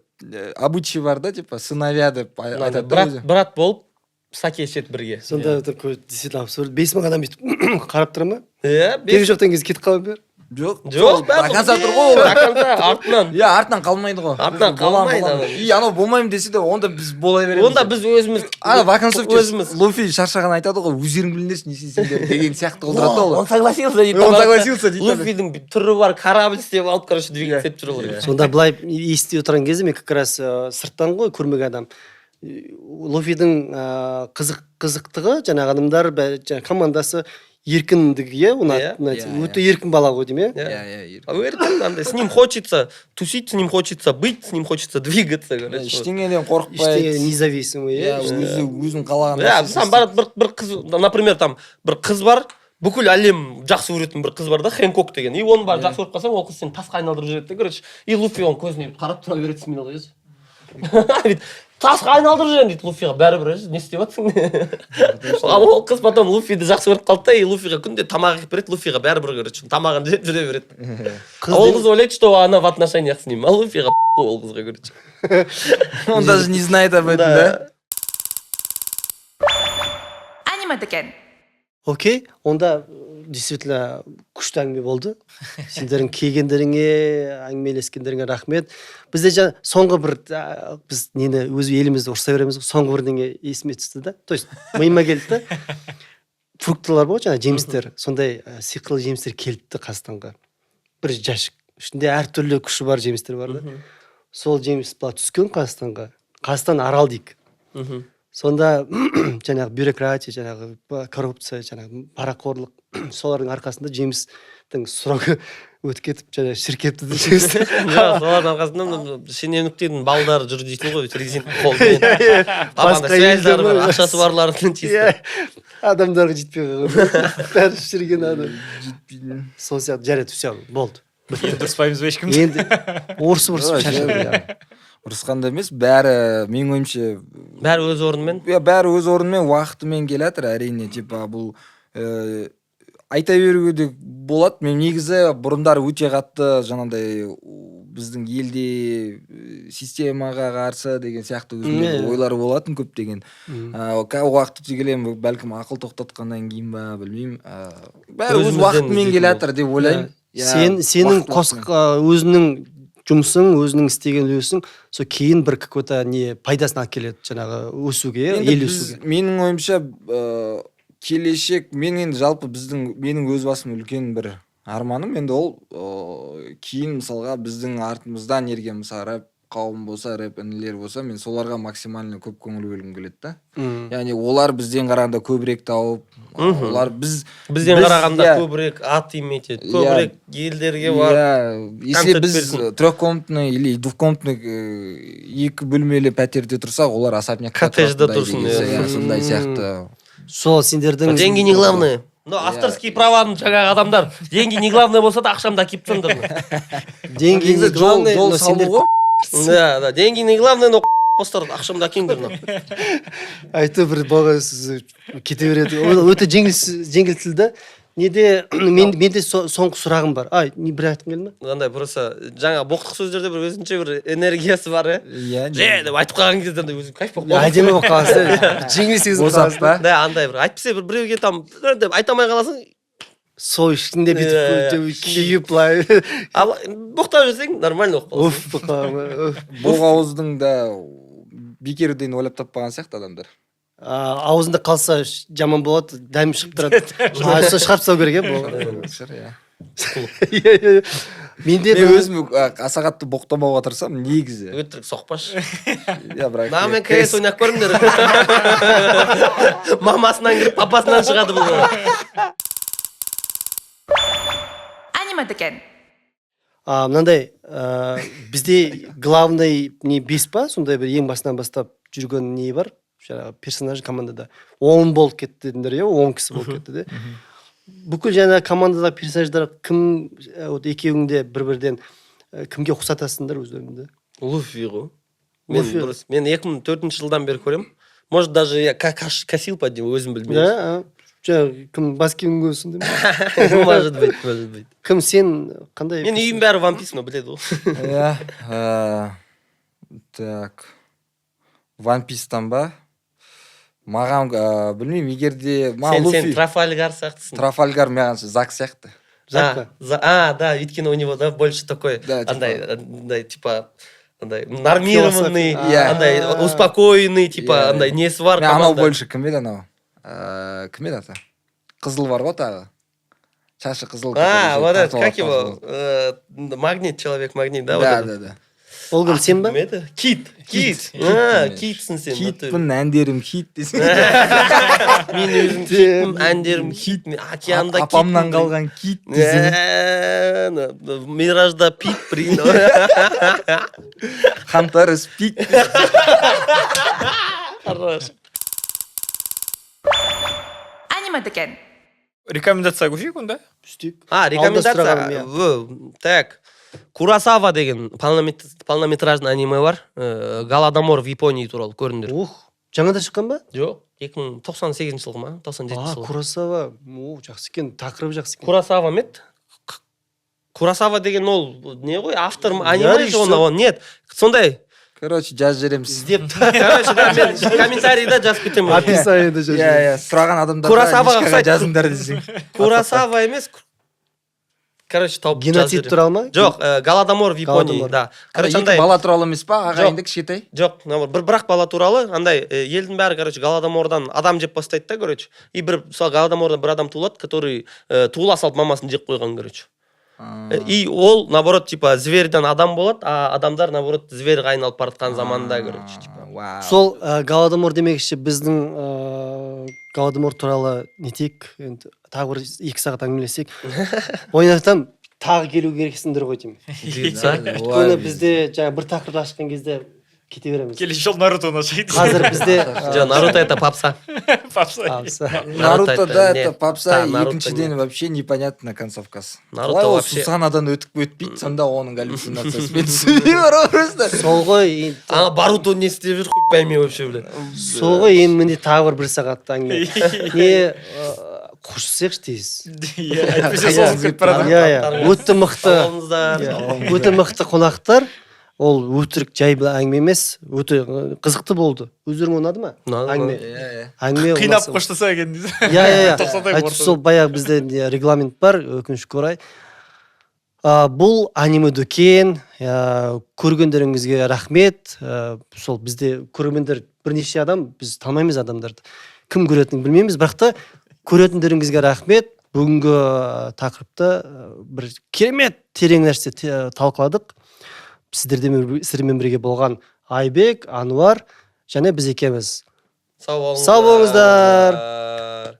обычай бар да, типа сыновья деп айтады да Брат, өзі. брат болып саке ішеді бірге. Сонда такой действительно абсурд, 5000 адам бүйтіп қарап тұра ма? Иә. Керек жоқтан кезде кетіп қала бер. Жоқ. Жоқ, Сол до конца тұр ғой олар. До конца артынан. Иә, артынан қалмайды ғой. Артынан Болам, қалмайды болам. анау. И анау болмаймын десе де, онда біз бола береміз Онда деп. біз өзіміз. Ана в оконцовке өзіміз. Луфи шаршаған айтады ғой, «Өздерің біліңдерші, не істейсіңдер» деген сияқты қылдырады да Он ол. согласился дейді. Он согласился дейді. Луфидің түрі бар, корабль істеп алып, короче, двигаться етіп жүр олар. Сонда былай ести отырған кезде, мен как раз сырттан ғой көрмеген адам, Луфидің қызықтығы жаңағы адамдар жаңағы командасы, еркіндігі, иә, оны Иә. Иә, өте еркін бала ғой деймін, иә? Иә. Иә. Еркін андай, с ним хочется тусить, с ним хочется быть, с ним хочется двигаться, короче. Ештеңеден Ештеңе қорықпайды. Независимый, иә иә? Өзі өзің қалаған Иә, нәрсесін мысалы, барады бір қыз, например, там бір қыз бар, бүкіл әлем жақсы көретін бір қыз бар да, Хэнкок деген. И оны барып жақсы көріп қалсаң, ол қыз сені тасқа айналдырып жібереді да, короче. И Луфи оның көзіне бүйтіп қарап тұра береді, смело дейді, «Тасқа айналдырып жіберемін», — дейді Луфиға. Бәрібір не істеп жатрсың? Ал ол қыз потом Луфиді жақсы көріп қалды да, и Луфиға күнде тамақ әкеліп береді, Луфиға бәрібір, короче, тамағын жеп жүре береді. А ол қыз ойлайды, что она в отношениях с ним, а Луфиға ол қызға, короче. Он даже не знает об этом, да. Аниме дүкен. Окей, онда действительно күшті әңгіме болды. Сендердің келгендеріңе, әңгімелескендеріңе рахмет. Бізде жаңа соңғы бір біз нені, өз елімізді ұрыса береміз ғой, соңғы бірдеңе есіме түсті да, то есть миыма келді да. Фруктылар болады, жаңағы жемістер, сондай сиқырлы жемістер келіпті Қазақстанға. Бір жәшік ішінде әртүрлі күші бар жемістер бар да. Сол жеміс былай түскен Қазақстанға, Қазақстан арал дейік. Сонда жаңағы бюрократия, жаңағы коррупция, жаңағы парақорлық, солардың арқасында жемістің срогы өтіп кетіп, жаңағы шіріп кетті де жемістер. Жоқ, солардың арқасында мына шенеуніктердің балдары жүр дейтін ғой, резин қолмен. Басқа Связьдары бар, елден ақшасы барлардың чисто. Иә, адамдарға жетпей қалған, бәрі шіріген адам. Сол сияқты. Жарайды, все, болды. Енді ұрыспаймыз ба ешкімді? Енді ұрысып ұрысып Жоқ, шаршадым, иә. Ұрысқанда емес, бәрі, менің ойымша, Бәрі өз орнымен. Иә, бәрі өз орнымен, уақытымен келе жатыр, әрине. Типа бұл айта беруге де болады. Мен негізі бұрындары өте қатты жаңағыдай біздің елде системаға қарсы деген сияқты өзімде ойлар болатын көптеген. Уақыт өте келе, бәлкім, ақыл тоқтатқаннан кейін ба, білмеймін, бәрі өз Өзімізден уақытымен іздейтін келе жатыр деп ойлаймын. Иә, Сен, сенің уақыт қос уақытымен. Өзіңнің жұмысың, өзіңнің істеген үлесің сол кейін бір какой-то не пайдасын алып келеді жаңағы өсуге, Енді ел өсуге. Менің ойымша, келешек мен енді жалпы біздің, менің өз басым үлкен бір арманым енді ол кейін, мысалға, біздің артымыздан ерген, мысалы, рэп қауым болса, рэп інілер болса, мен соларға максимально көп көңіл бөлгім келеді да. Яғни олар бізден қарағанда көбірек тауып, олар біз Бізден қарағанда көбірек ат иметь етеді, көбірек елдерге барып Иә, если концерт біз берсін. трехкомнатный или двухкомнатный, екі бөлмелі пәтерде тұрсақ, олар особнякта Коттеджде тұратындай тұрсын, деген иә. иә, сондай сияқты. Сол сендердің Деньги не главное, но авторский праваны жаңағы адамдар, деньги не главное болса да, ақшамды әкеліп тастаңдар. Деньги не Негізі жол главное, жол но салу сендер ғой. Да, деньги не главное, но постар, ақшамды әкеліңдер мына. Әйтеуір бір баға сөзі кете береді. Ол өте жеңіл, жеңіл тіл да. Неде мен, менде соңғы сұрағым бар. Ай, не, бір айтқың келді ма? Андай просто жаңа боқтық сөздерде бір өзінше бір энергиясы бар, иә. Иә. Же деп айтып қалған кезде андай өзің кайф болып қаласың. Әдемі болып қаласың да, жеңіл сезініп Босап қаласың. па? Да, андай бір әйтпесе бір біреуге там деп айта алмай қаласың. Сол ішінде Иә, бүйтіп иә. күйіп былай. Ал боқтап жүрсең, нормально болып қаласың. Уф болып қаламын, уф. Боқ ауыздың да бекерден ойлап таппаған сияқты адамдар. А, аузында қалса жаман болады, дәм шығып тұрады. А, сол шығарып тастау керек, иә, бұл. Шығар, иә. Иә. Менде Мен бір өзім аса қатты боқтамауға тырысамын негізі. Өтірік соқпашы. Иә, бірақ Маған КС ойнап көріңдер, мамасынан кіріп, папасынан шығады бұл. Аниме дүкен. А, мынандай бізде главный не бес па, сондай бір ең басынан бастап жүрген не бар, жаңағы персонаж. Командада 10 болып кетті дедіңдер, иә, 10 кісі болып кетті де. Бүкіл жаңағы командадағы персонаждар кім, вот екеуің де бір бірден кімге ұқсатасыңдар өздеріңді? Луфи ғой мен. Луфи. Дұрыс, мен 2004 жылдан бері көремін, может, даже я косил под него, өзім білмеймін. Да, жаңағы кім, бас киімің көзсің деп. Может быть, может быть. Кім, сен қандай? Мен үйім бәрі One Piece, но біледі ғой. Иә, так, One Piece'тан ба маған, білмеймін, егер де маған Сен Луфи. Трафальгар сияқтысың. Трафальгар маған Зак сияқты. Зак па? А, да, өйткені у него, да, больше такой Да, типа- андай типа андай нормированный, Иә. андай успокоенный, типа андай несі бар Мен анау команда. больше кім еді анау, кім еді аты, қызыл бар ғой тағы, шашы қызыл, А, который вот этот, тартып как его, алады, магнит, человек магнит, да, вот да этот? Да. Ол кім, сен ба? Кім еді? Кит, Кит. Кит. А, Китпін. Китсің сен в натуре. Китпін, әндерім хит десең. Мен өзім китпін, әндерім хит, мен океанда Апамнан китпін. қалған кит десең. Миражда пит, блин. Хантарес пик. Хорош. Аниме дүкен. Рекомендацияға көшейік онда. Істейік. А, рекомендация. Сұрағаным, иә. Так. Куросава деген полнометражный аниме бар. Голодомор в Японии туралы, көріңдер. Ух, жаңада шыққан ба? Жоқ, 2098 жылғы ма? 97 А, жылғы. Куросава, о, жақсы екен, тақырыбы жақсы екен. Куросава ма еді? Куросава деген ол не ғой, автор аниме Режиссер. же он, нет, сондай. Короче, жазып жібереміз. Іздеп. Короче, да, мен комментарийда жазып кетемін. Описаниеда жазып. Иә, сұраған адамдарға Куросаваға личкаға ұқсайды. жазыңдар десең. Куросава емес. Короче, тауып жазып Геноцид жіберемін. туралы ма? Жоқ, Голодомор в Японии. Голодомор. Да, короче, Екі андай бала туралы емес па, ағайынды, кішкентай? Жоқ, наоборот, бір бірақ бала туралы. Андай елдің бәрі, короче, голодомордан адам жеп бастайды да, короче. И бір сол голодомордан бір адам туылады, который туыла салып мамасын жеп қойған, короче. И ол, наоборот, типа зверьдан адам болады, а адамдар, наоборот, зверьға айналып бара жатқан заманда, короче, типа. Вау. Сол голодомор демекші, біздің голодомор туралы нетейік енді, тағы бір 2 сағат әңгімелесек. Ойын айтамын, тағы келу керексіңдер ғой деймін, өйткені бізде жаңа бір тақырыпты ашқан кезде кете береміз. Келесі жолы Нарутоны ашайық. Қазір бізде Жоқ, Наруто — это попса. Попса. Попса. Наруто, это да, нет. это попса. Да, Наруто Екіншіден, нет. вообще непонятно концовкасы. Наруто Қалай ол вообще- Сусанадан өтіп өтпейді сонда, оның галлюцинациясы, мен түсінбеймін бар ғой просто. Сол ғой енді. Ана Баруто не істеп жүр, хуй пойми вообще, бля. Сол ғой енді, міне, тағы бір сағат әңгіме. Не, қоштасайықшы тез. Иә, әйтпесе созылып кетіп барады. Иә, өте мықты. Сау болыңыздар. Иә, өте мықты қонақтар. Ол өтірік жай бір әңгіме емес, өте қызықты болды. Өздеріңе ұнады ма Ұнады. әңгіме? Иә. Әңгіме Қинап ұнаса- қоштаса екен дейсің. Иә. Тоқсандай Айтып, ортада. сол баяғы бізде не, регламент бар, өкінішке орай. Бұл аниме дүкен. Көргендеріңізге рахмет. Сол бізде көрермендер бірнеше адам, біз танымаймыз адамдарды, кім көретінін білмейміз, бірақ та көретіндеріңізге рахмет. Бүгінгі тақырыпты бір керемет терең нәрсе талқыладық. Сіздермен бірге болған Айбек, Ануар және біз екеуміз. Сау болыңыздар. Сау болыңыздар.